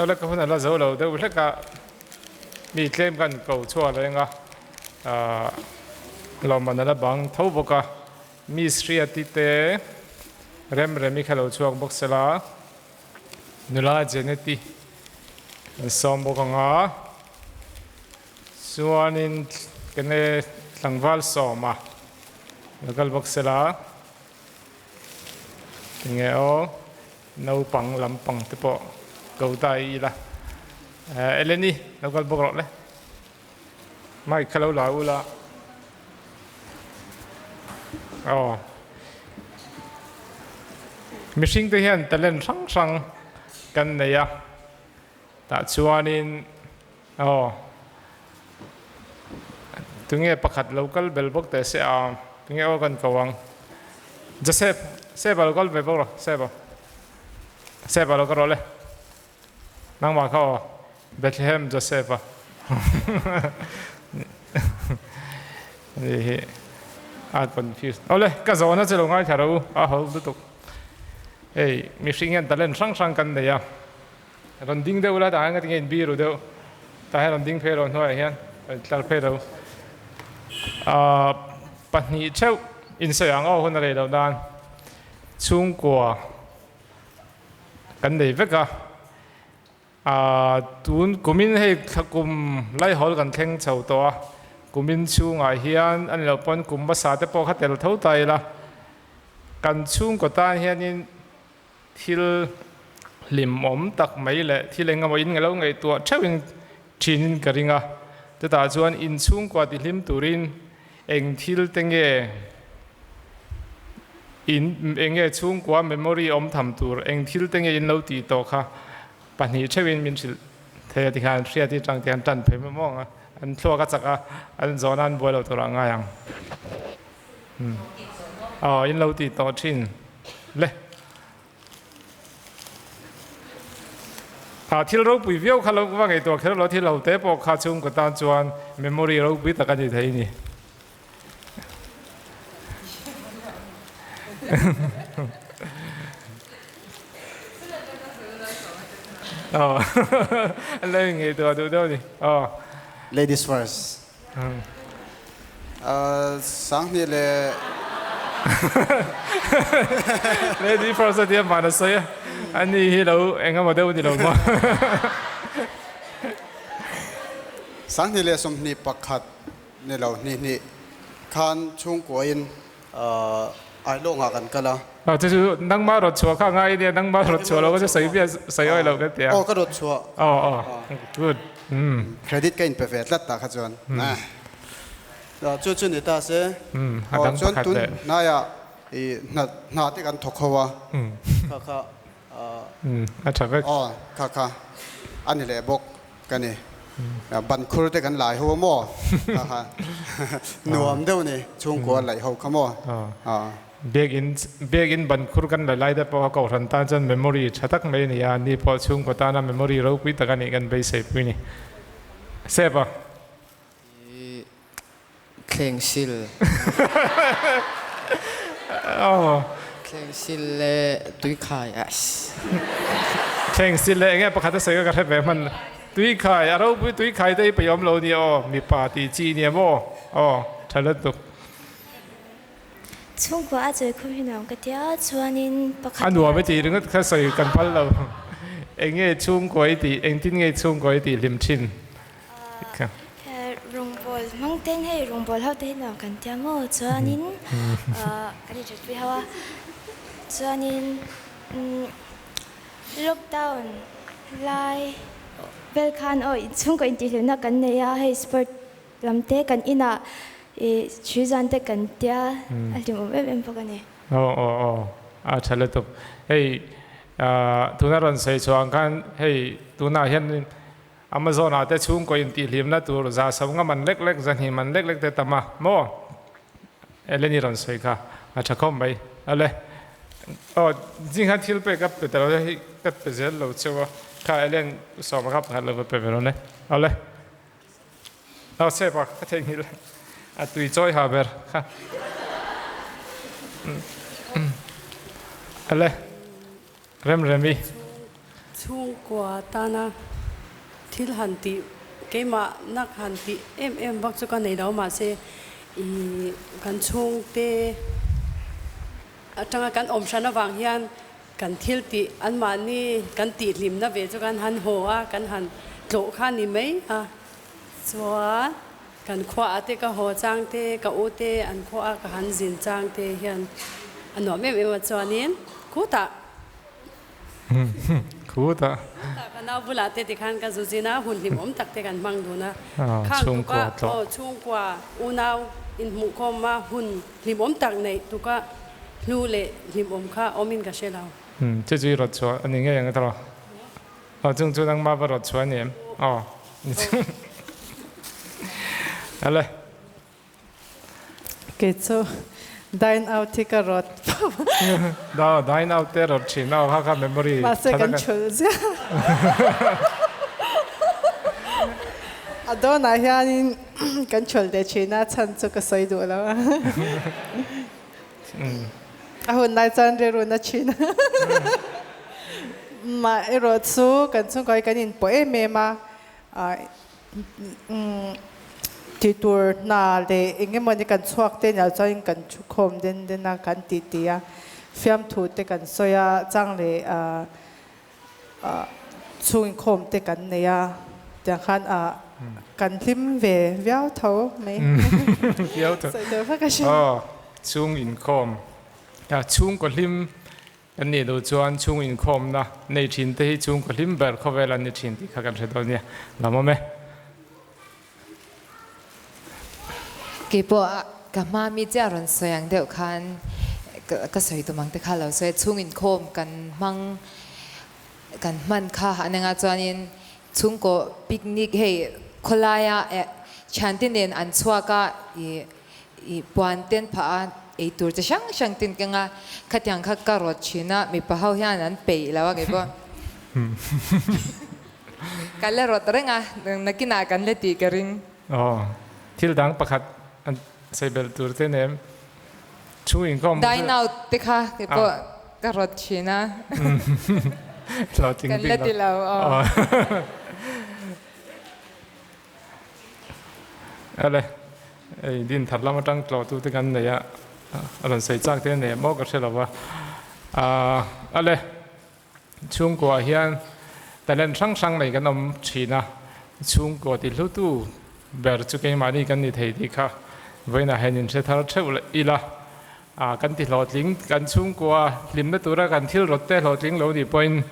Awle ka hun a la zo lo deuh hlek a, mi tlem kan ko chhuah reng a, ahh lawmman a la bang tho bawk a, Miss Hriati te Remremi kha lo chhuak bawk sela, nula Jeneti an sawm bawk ang a. Chuanin kene tlangval sawma lo kal bawk sela, tinge aw naupang lampang te pawh ko ta ila. Eleni lo kal bawk rawh le. Mic kha lo la ula. Aw. Mihring te hian talent hrang hrang kan nei a. Tah chuanin Aw. Tunge pakhat lo kal bel bawk teh se a, tunge aw kan ko ang. Joseph, Seba lo kal ve bawk rawh, Seba. Seba lo kal rawh le. Nangmah kha aw, Bethlehem Joseph a. Ni hi a confused. Awle, ka zawhna che lo ngaithla rawh u, a ho lutuk. Hei mihring hian talent hrang hrang kan nei a, rawn ding deuh ula tah hian ka ti nge in biru deuh, tah hian rawn ding phei rawh hnuaiah hian rawn tlar phei ro. Ahh pahnih theuh insawi ang aw hun a rei loh nan chhungkua kan nei vek a. Ahh tun kumin hei thla kum laihawl kan thleng chho tawh a, kumin chhungah hian a ni loh pawn kum hmasa te pawh kha tel tho ta ila, kan chhungkaw tan hianin thil hlimawm tak mai leh thil eng emaw in lo ngaihtuah theuhin thinin ka ring a, chutah chuan inchhungkua tihlim turin eng thil te nge in eng nge chhungkua memory awm tham tur eng thil te nge in lo tih tawh kha pahnih theuhin min hrilh thei a tikhan hriat hi tang te an tan phei mawm mawm ang a an thluak a chak a an zawn a an buai lo tur ah ngai ang aw in lo tih tawh thin le. Kha thil ropui viau kha lo va ngaihtuah kher lo thil ho te pawh kha chhungkaw tan chuan memory ropui tak a ni thei ni. Aw an lo inngaihtuah duh deuh a ni. Aw.
Ladies first. Sanghnih leh
Lady first a tia hman a sawi a, a ni hi lo eng emaw deuh ni lo maw.
Sanghnih leh 21 ni lo hnih hnih khan chhungkuain Ailawngah kan kal a.
Aw chu chu nangmah rawt chhuah kha ngai nia, nangmah rawt chhuah lo ka chu sawi biah sawi awi lo ka ti a.
Aw ka rawt chhuah.
Aw aw good umm.
Credit ka inpe ve tlat ta kha chuan. Chu chu ni ta se.
Umm a dang
Chuan
pakhat
tun
leh.
hnaiah i hna hna te kan thawk ho a. Kha kha.
Umm a tha vek.
Aw kha kha a ni leh bawk. Ka ni. Ban khur te kan lai ho a maw? Ha ha. Nuam deuh ni, chhungkua laih ho kha maw?
Biakinn Biakinn ban khur kan la lai te pawh a kohhran tan chuan memory tha tak mai a ni a, ni pawh chhungkaw tana memory ropui tak a nih kan beisei pui ni. Sep a.
I thleng sil. Thleng sil leh tui khai as.
Thleng sil leh enge pakhat a sawi ka hre ve hman. Tui khai a ropui tui khai te hi peiawm lo nia aw mipa tih chi nia maw aw tha lutuk.
Chhungkua a chawi khum hi nuam ka tia chuanin pakhat
A nuam i tih ringawt kha sawi kan phal lo. Enge chhungkua i tih engtin nge chhungkua i tih hlim thin?
Rawngbawl hmang ten hei rawngbawl ho te hi nuam kan tia maw chuanin kan inthatpui ho a chuanin lockdown lai vel khan aw chhungkaw intihhlimna kan nei a hei sport lam te kan inah ih hrui zan te kan tia a hlimawm em em bawk a ni.
Aw aw aw a tha lutuk hei tuna rawn sawi chhuah ang khan hei tunah hian Amazon ah te chhungkaw intihhlimna tur za sawmnga man lek lek, zahnih man lek lek te tam a maw? Eleni rawn sawi kha a tha khawp mai. Ale aw zing khan thil pek a pe ta lo hei ka pe zel lo cheu a, kha Elen sawma kha pakhat lo va pe ve rawn e. Ale aw sep a ka theihnghilh a tui chawi ha ber kha. Ale. Remremi.
Chhungkua tana thil han tih, keimah nak han tih em em vak chu ka nei lo mahse i kan chhungte atanga kan awm hran avang hian kan thil tih anmahni kan tih hlimna ve chu kan han haw a, kan han tlawh kha ni mai a. Chuan kan khuaah te ka haw chang te, ka u te an khuaah ka han zin chang te hian a nuam em em a chuanin khutah
Khutah
Khutah ka nau bulah te tikhan ka zu zin a, hun hlimawm tak te kan hmang dun a. Khang
Chhungkua
tuka
tlawh.
aw chhungkua unau inhmuhkhawm a hun hlimawm tak neih tuka hlu leh hlimawm kha awmin ka hre lo.
Chu chu i rawt chhuah a ni ngei ang tawh. Aw chung chu nangmah va rawt chhuah a ni em? Aw. Ale.
Kei chu dine out hi ka rawt.
Aw dine out te rawt thin aw kha kha memory.
Mahse kan chhulh ziah. A dawnah hianin kan chhulh leh thin a chhan chu ka sawi duh lo a. A hun lai chuan rilru na thin a. Mah erawh chu kan chhungkaw hi kan inpawh em em a, tih tur hna leh eng emaw ni kan chhuak te nia chuan kan thu khawm den den a, kan tih tih a, fiamthu te kan sawi a, chang leh chhung inkhawm te kan nei a, tiang khan kan hlim ve viau tho mai.
Viau tho.
Sawi tur vak a hria.
Aw, chhung inkhawm, chhungkaw hlim Kan nih loh chuan chhung inkhawmna nei thin te hi chhungkaw hlim ber khawvel an ni thin tih kha kan hre dawn nia. Lam awm e.
Keipawh ka hma mi chiah rawn sawi ang deuh khan ka sawi tum ang te kha lo sawi a, chhung inkhawm kan hmang kan hman kha an enga chuanin chhungkaw picnic hei khawlaia eh thiante nen an chhuak a ih I puan ten phah a, ei tur chi hrang hrang tin keng a, khatiang kha ka rawt thin a, mipa ho hian an peih lo a kei pawh ka la rawt reng a, nakinah kan la tih ka ring.
Aw, thil dang pakhat an sawi belh tur te nem chhung inkhawm chu.
Dine out te kha kei pawh ka rawt thin a, kan la ti lo aw.
Ale, hei din thar lam atang tlawhtu te kan nei a, a rawn sawi chak te nei maw ka hre lo va. Ale, chhungkua hian talent hrang hrang nei kan awm thin a, chhungkua ti hlutu ber chu keimahni kan ni thei tih kha vawiinah hian inhre thar theuh ila, kan ti hlawhtling, kan chhungkua hlimna tura kan thil rawt te hlawhtling lo nih pawhin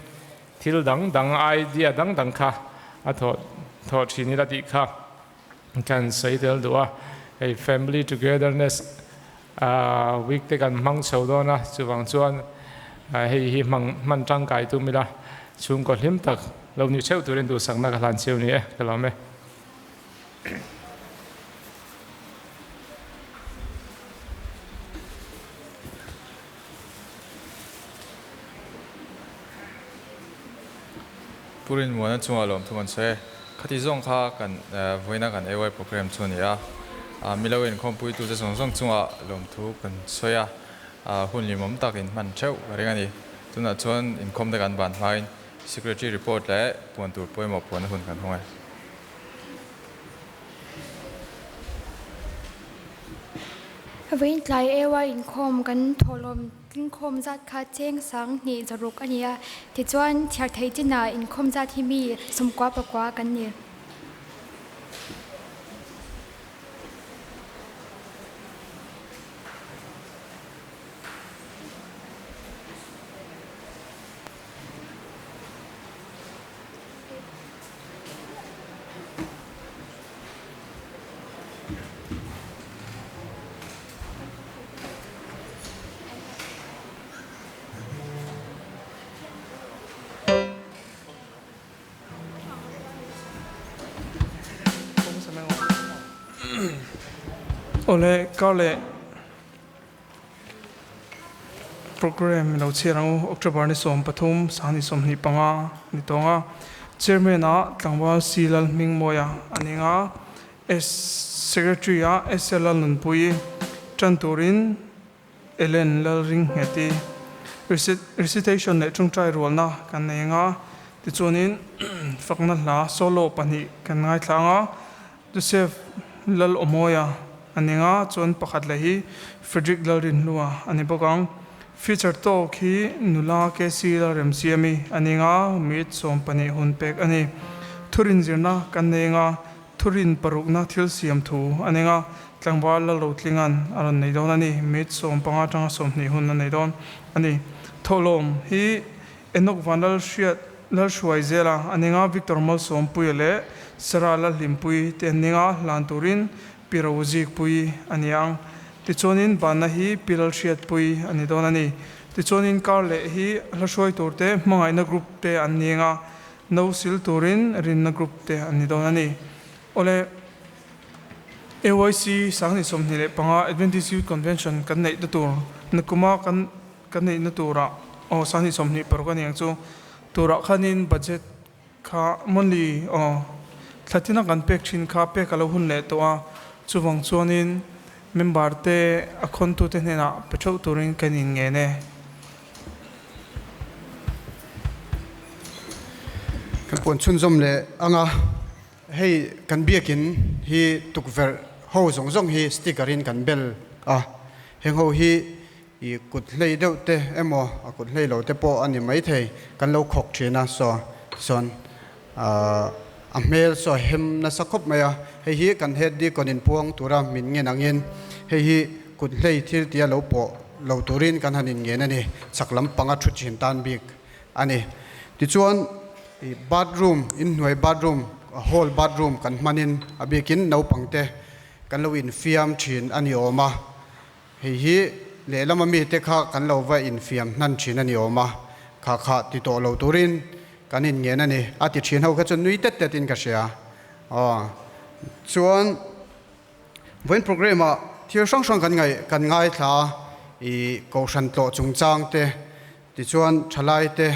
Thil dang dang idea dang dang kha a thawh thawh thin ila tih kha kan sawi tel duh a, hei family togetherness week te kan hmang chho dawn a, chuvang chuan hei hi hmang hman tangkai tum ila chhungkaw hlim tak lo ni theuh turin duhsakna ka hlan cheu ni e, ka lawm e.
Pu Rinmuana chungah lawmthu kan sawi e. Khati zawng kha kan vawiina kan AY program chu a ni a. Milo inkhawmpuitute zawng zawng chungah lawmthu kan sawi a. Hun limawm tak inhman theuh ka ring a ni. Tunah chuan inkhawmte kan ban hmain Secretary report leh puan tur pawimawh puanna hun kan hawng e.
Vawiin tlai AY inkhawm kan thawhlawm tlingkhawm zat kha cheng 2000 zaruk a ni a, tichuan chhiar thei chinah inkhawm zat hi mi 99 kan ni.
Awle kar leh Program lo chhiar ang u. October ni 13, sangni 25 ni tawng a. Chairman ah Tlangval C Lal Hmingmawia a ning a, S Secretary ah SL Lal Nunpui tan turin Ellen Lal Ringheti. Recitation leh tawngtai rualna kan nei ang a, tichuanin fakna hla solo pahnih kan ngaithla ang a. Joseph Lal Awmawia a ni nga, chuan pakhat leh hi Frederick Lalrinhlua a ni bawk ang. Feature talk hi nula KC Lalremsiami a ni nga, minute 12 hun pek a ni. Thurin zirna kan nei nga, thurin parukna thil siam thu a ni nga, tlangval Lalrotlinga'n a rawn nei dawn a ni, minute 15 atanga 20 hun a nei dawn a ni. Thawhlawm hi Enoch Vanlalhriat Lalhruai zela a ninga Victor Malsawmpuia leh Sarah Lalhlimpuii te an ninga hlan turin Pi Rozikpuii a ni ang. Tichuanin banna hi Pi Lalhriatpuii a ni dawn a ni. Tichuanin kar leh hi hlahruai turte hmangaihna group te an ninga no sil turin rinna group te an ni dawn a ni. Awle, AYC 2025 Adventist Youth Convention kan neihna tur nakuma kan Kan neihna turah aw 2026 a ni ang chu. Turah khanin budget kha monthly aw thla tina kan pek thin kha pek a lo hun leh tawh a, chuvang chuanin Member te a khawntute hnenah pe theuh turin kan inngen e.
Kan puan chhunzawm leh ang a, hei kan biakin hi tukverh ho zawng zawng hi sticker in kan bel a, heng ho hi i kut hlei deuh te emaw a kut hlei lo te pawh a ni maithei kan lo khawk thin a, saw tichuan Ahh a hmel saw hem nasa khawp mai a, hei hi kan head deacon in puang tura min ngen angin hei hi kut hlei thil tia lo pawh lo turin kan han in ngen a ni, chak lam panga thu thin tan bik a ni. Tichuan ih bathroom inhnuai bathroom hall bathroom kan hmanin a bikin naupang te kan lo infiam thin a ni awm a, hei hi lehlam ami te kha kan lo va infiam hnan thin a ni awm a, kha kha ti tawh lo turin Kan inngen a ni. A ti thin ho kha chu nui tet tet in ka hria. Aw. Chuan vawiin program ah thil hrang hrang kan ngaih kan ngaithla a, i kohhran tlawh chungchang te, tichuan thalai te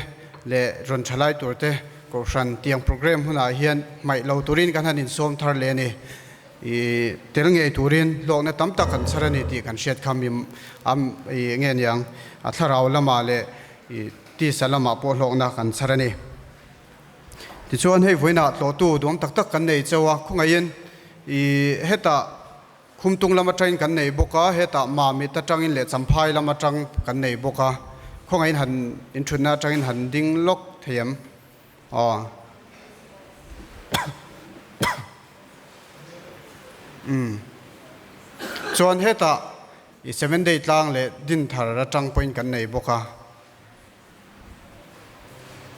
leh rawn thalai tur te kohhran tiang program hunah hian hmaih lo turin kan han insawm thar leh a ni. I tel ngei turin hlawkna tam tak kan chhar a ni tih kan hriat kha mi am i nge niang a thlarau lamah leh i Tisa lamah pawh hlawkna kan chhar a ni. Tichuan hei vawiinah tlawhtu duam tak tak kan nei cheu a, khawngaihin i hetah Khumtung lam atangin kan nei bawk a, hetah Mamit atangin leh Champhai lam atang kan nei bawk a, khawngaihin han inthutna atangin han ding lawk thei em? Aw. Umm. Chuan hetah I seven day tlang leh din thar atang pawhin kan nei bawk a.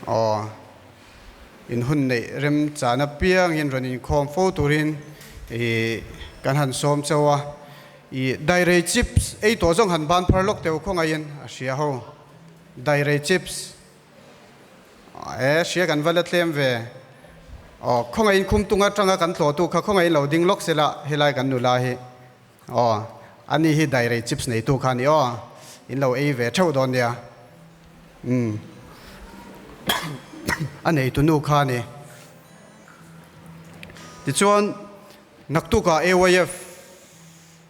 Aw, in hun neih rem chan apiangin rawn inkhawm fo turin i kan han sawm chauh a. I dairei chips ei tawh zawng han ban phar lawk teuh khawngaihin a hria ho. Dairei chips E, hria kan va la tlem ve. Aw, khawngaihin khumtung atanga kan tlawhtu kha khawngaihin lo ding lawk sela helai kan nula hi. Aw, ani hi dairei chips neitu kha a ni aw, in lo ei ve theuh dawn nia. Umm, a neitu nu kha a ni. Tichuan, naktukah AYF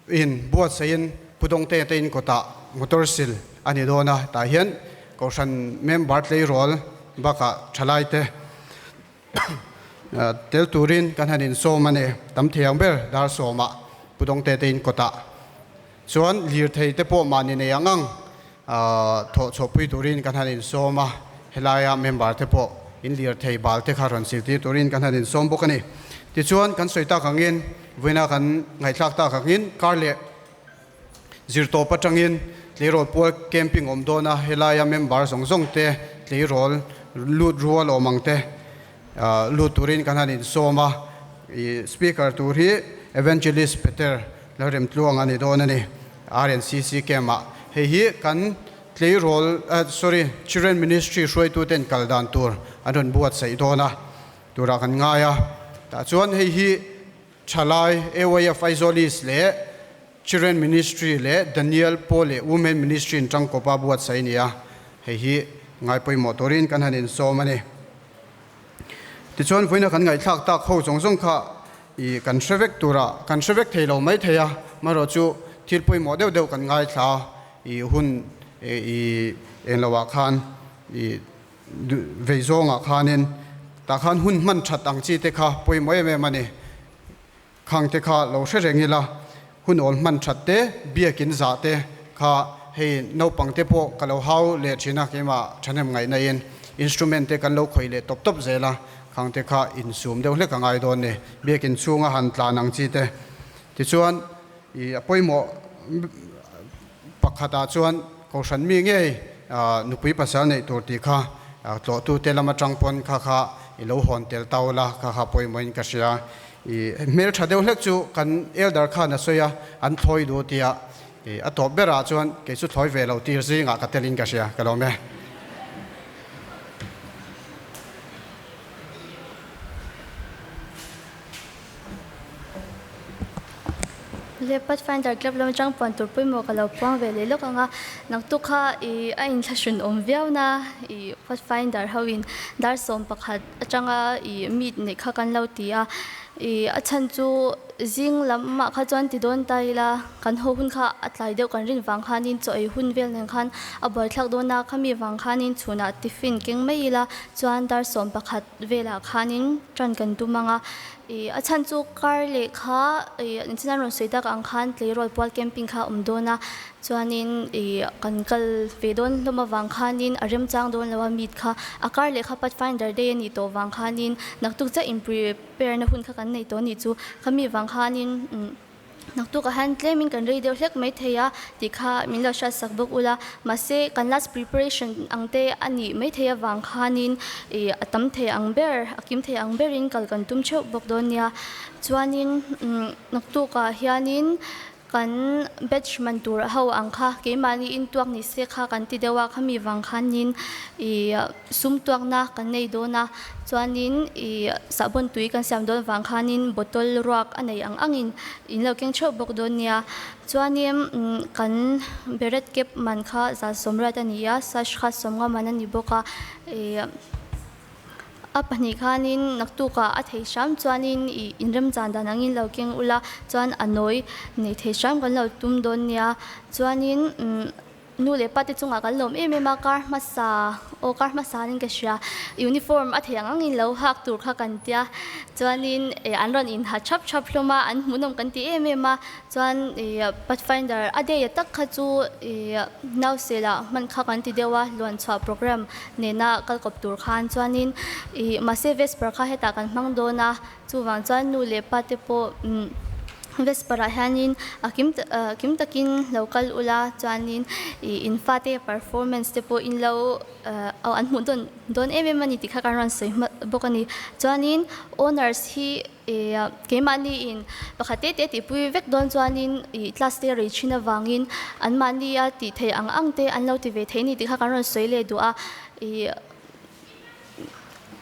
in buatsaihin Pu Dawngte te in kawtah motor sil a ni dawn a, tah hian Kohhran member tleirawl bakah thalaite Tel turin kan han insawm a ni. Tam thei ang ber dar sawmah Pu Dawngte te in kawtah chuan lirthei te pawh mahni nei ang ang thawh chhuahpui turin kan han insawm a, helaia member te pawh in lirthei bal te kha rawn zirtir turin kan han insawm bawk a ni. Tichuan kan sawi tak angin vawiina kan ngaihthlak tak angin kar leh Zirtawp atangin tleirawl pual camping awm dawn a, helaia member zawng zawng te tleirawl lut rual awm ang te lut turin kan han insawm a, i speaker tur hi Evangelist Peter Lalremtluang a ni dawn a ni, RNCC camp ah. Hei hi kan tleirawl sorry Children Ministry hruaituten kal dan tur an rawn buatsaih dawn a, turah kan ngai a, tah chuan hei hi Thalai, AYF Aizawl East leh Children Ministry leh Daniel Paul leh Women Ministry in tangkawpa buatsaih a ni a, hei hi ngai pawimawh turin kan han insawm a ni. Tichuan vawiina kan ngaihthlak tak ho zawng zawng kha i kan hre vek tura kan hre vek thei lo mai thei a, amaherawh chu thil pawimawh deuh deuh kan ngaithla i hun i englo ah khan i vei zawngah khanin tah khan hun hman that ang chi te kha pawimawh em em a ni. Khang te kha lo hre reng ila, hun awl hman that te, biakin zah te kha hei naupang te pawh ka lo hau leh thin a, keimah thahnem ngaihna in instrument te kan lo khawih leh tawp tawp zel a, khang te kha insum deuh hlek a ngai dawn ni, biakin chhunga han tlan ang chi te. Tichuan i a pawimawh Pakhatah chuan Kohhran mi ngei nupui pasal neih tur tih kha tlawhtute lam atang pawn kha kha i lo hawn tel tau la, kha kha pawimawhin ka hria. I hmel tha deuh hlek chu kan elder khan a sawi a, an thlawi duh tia i a tawp berah chuan kei chu thlawi ve lo tir zingah ka telin ka hria, ka lawm e.
Le Pathfinder Club lam atang puan tur pawimawh ka lo puang ve leh lawk ang a, naktuk kha ih a inthlahrun awm viau na ih Pathfinder ho in dar 11 atanga ih meet neih kha kan lo ti a, ih a chhan chu Zing lamah kha chuan ti dawn ta ila, kan haw hun kha a tlai deuh kan rin vang khanin chaw ei hun vel nen khan a buaithlak dawn a, khami vang khanin chhunah tiffin keng mai ila chuan dar 11 velah khanin ṭan kan tum ang a. Ih a chhan chu kar leh kha ih engtin an rawn sawi tak ang khan tleirawl pual camping kha a awm dawn a, chuanin ih kan kal ve dawn hlawm avang khanin a remchang dawn lo a meet kha a kar leh kha pathfinder day a nih tawh vang khanin naktuk chiah in prepare na hun kha kan nei tawh a nih chu khami vang khanin umm naktuk ah hian tlemin kan rei deuh hlek mai thei a tih kha min lo hriat sak bawk ula mahse kan last preparation ang te a nih mai thei avang khanin ih a tam thei ang ber a kim thei ang berin kal kan tum theuh bawk dawn nia chuanin umm naktuk ah hianin Kan batch man tur ho ang kha keimahni in tuak ni se kha kan ti deuh a, khami vang khanin ih sum tuakna kan nei dawn a, chuanin ih sahbawn tui kan siam dawn vang khanin bottle ruak a nei ang angin in lo keng theuh bawk dawn nia. Chuanin kan beret cap man kha za sawmriat a ni a, sash kha sawmnga man a ni bawk a, ih. A pahnih khanin naktukah a thei hram chuanin ih inremchan dan angin lo keng ula chuan a nawi nei thei hram kan lo tum dawn nia. Chuanin umm nu leh pa te chungah kan lawm em em a, kar hmasa aw kar hmasa niin ka hria uniform a thei ang angin lo hak tur kha kan tia. Chuanin eh an rawn inha thap thap hlawm a, an hmuhnawm kan ti em em a. Chuan ih Pathfinder a day a tak kha chu ih nausel ah hman kha kan ti deuh a, luanchhuah program nena kal kawp tur khan chuanin ih mahse Vesper kha hetah kan hmang dawn a, chuvang chuan nu leh pa te pawh umm Vesper ah hianin a kim kim takin lo kal ula chuanin ih in fate performance te pawh in lo aw an hmuh dawn dawn em em a ni tih kha kan rawn sawi hma bawk a ni. Chuanin owners hi Ih keimahni in pakhat te te tihpui vek dawn chuanin ih class te rei thin avangin anmahni a tih theih ang ang te an lo ti ve thei ni tih kha kan rawn sawi leh duh a. Ih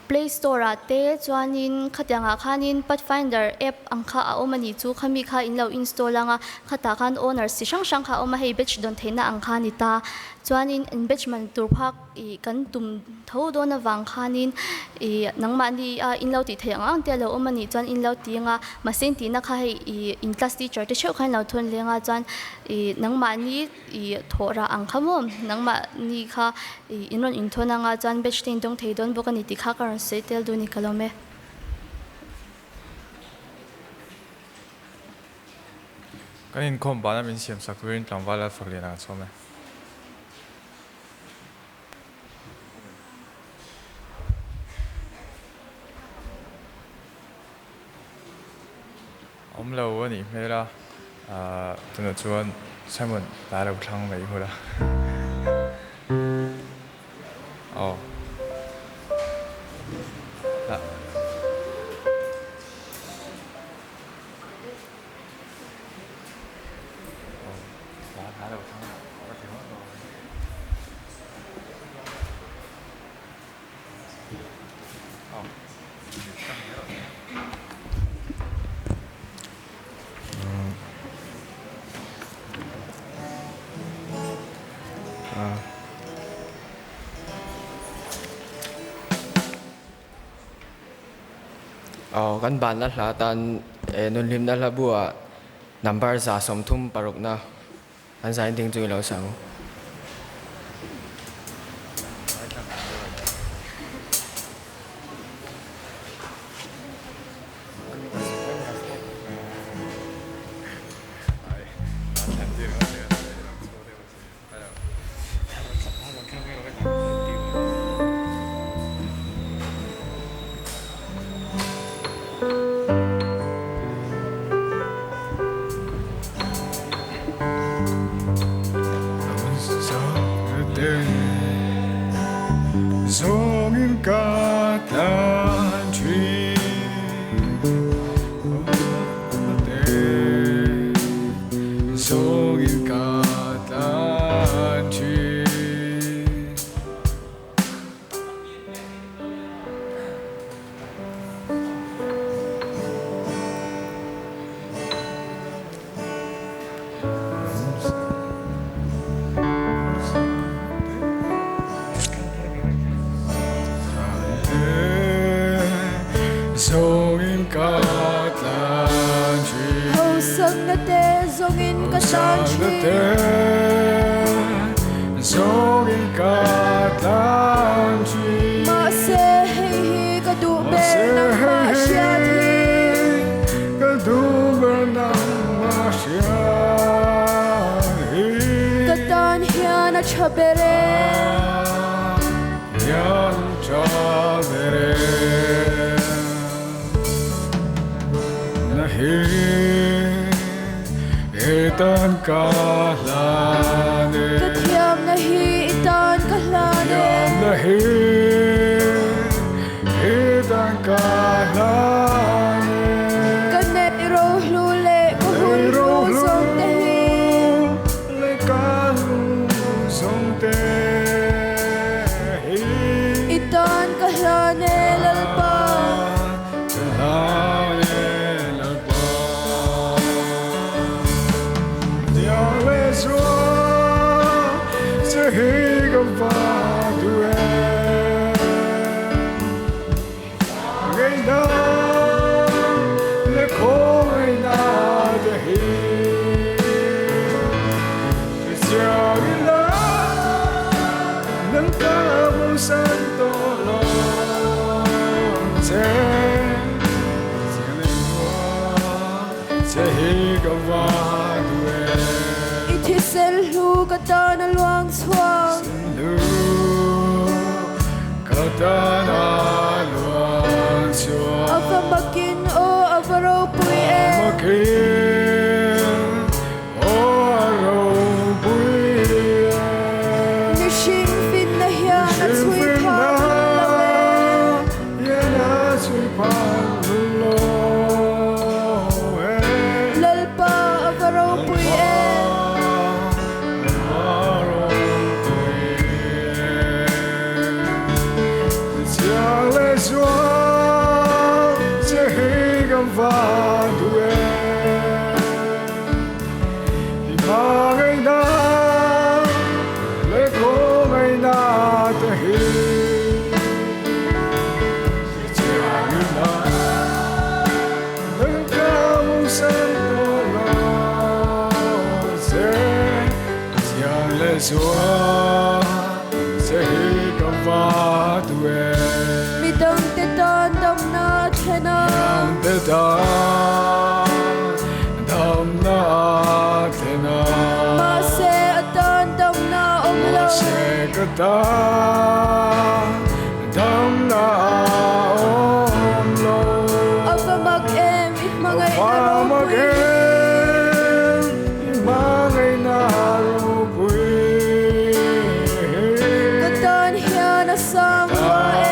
play store ah te chuanin khatiangah khanin pathfinder app ang kha a awm a nih chu khami kha in lo install ang a, khatah khan owners chi hrang hrang kha a awm a, hei batch dawn theihna ang kha a ni ta. Chuanin in batch man tur phak Ih kan tum tho dawn avang khanin ih nangmahni a in lo tih theih ang ang te a lo awm a nih chuan in lo ti anga mahse in tihna kha hei ih in class teacher te theuh khan in lo thawn leng a chuan ih nangmahni ih thawh rah ang kha maw nangmahni kha ih in rawn inthawn anga chuan batch te in dawng thei dawn bawk a ni tih kha ka rawn sawi tel duh a ni ka lawm e.
Kan inkhawm bana min siam sak turin tlangval Lalfakliana kan sawm e. Awm lo a nih hmel a, tunah chuan Simon tlai lo thlang mai hul a. Aw.
Aw kan banna hla tan nunhlimna hla bu ah number 136 na an zain ding chu i lo sang.
zawngin ka tlan thin. Mahse hei hi ka duh ber nangmah hriat hi. Ka tan hian a tha ber e. Ka thiamna hi i tan ka hlan e. Ka neih rohlu leh ka hun hlu zawng te hi. I tan ka hlan e Lalpa. I thisel hlu ka tan a luang chhuak. A va makin aw a va ropui em. Mihring finna hian a chhui phak lo e. Lalpa a va ropui em. Midangte tan damna a thlen a. Mahse a tan damna a awm lo. A va mak em i hmangaihna ropui hi. Ka tan hian a sang lua e.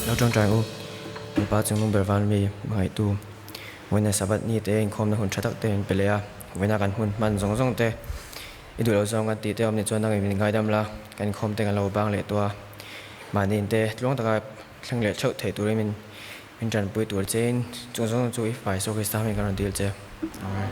Lo tawngtai u, Lalpa chung ber van mi hmangaihtu, vawiina Sabbath ni te inkhawmna hun tha tak te in pe leh a, vawiina kan hun hman zawng zawng te i duh loh zawng kan tih te awm nih chuan nangin min ngaidam la, kan inkhawm te kan lo bang leh tawh a, mahni in te tluang taka thleng leh theuh theih turin min min tanpui tur chein chung zawng chu i fai Isua Krista hming kan rawn dil che. Amen.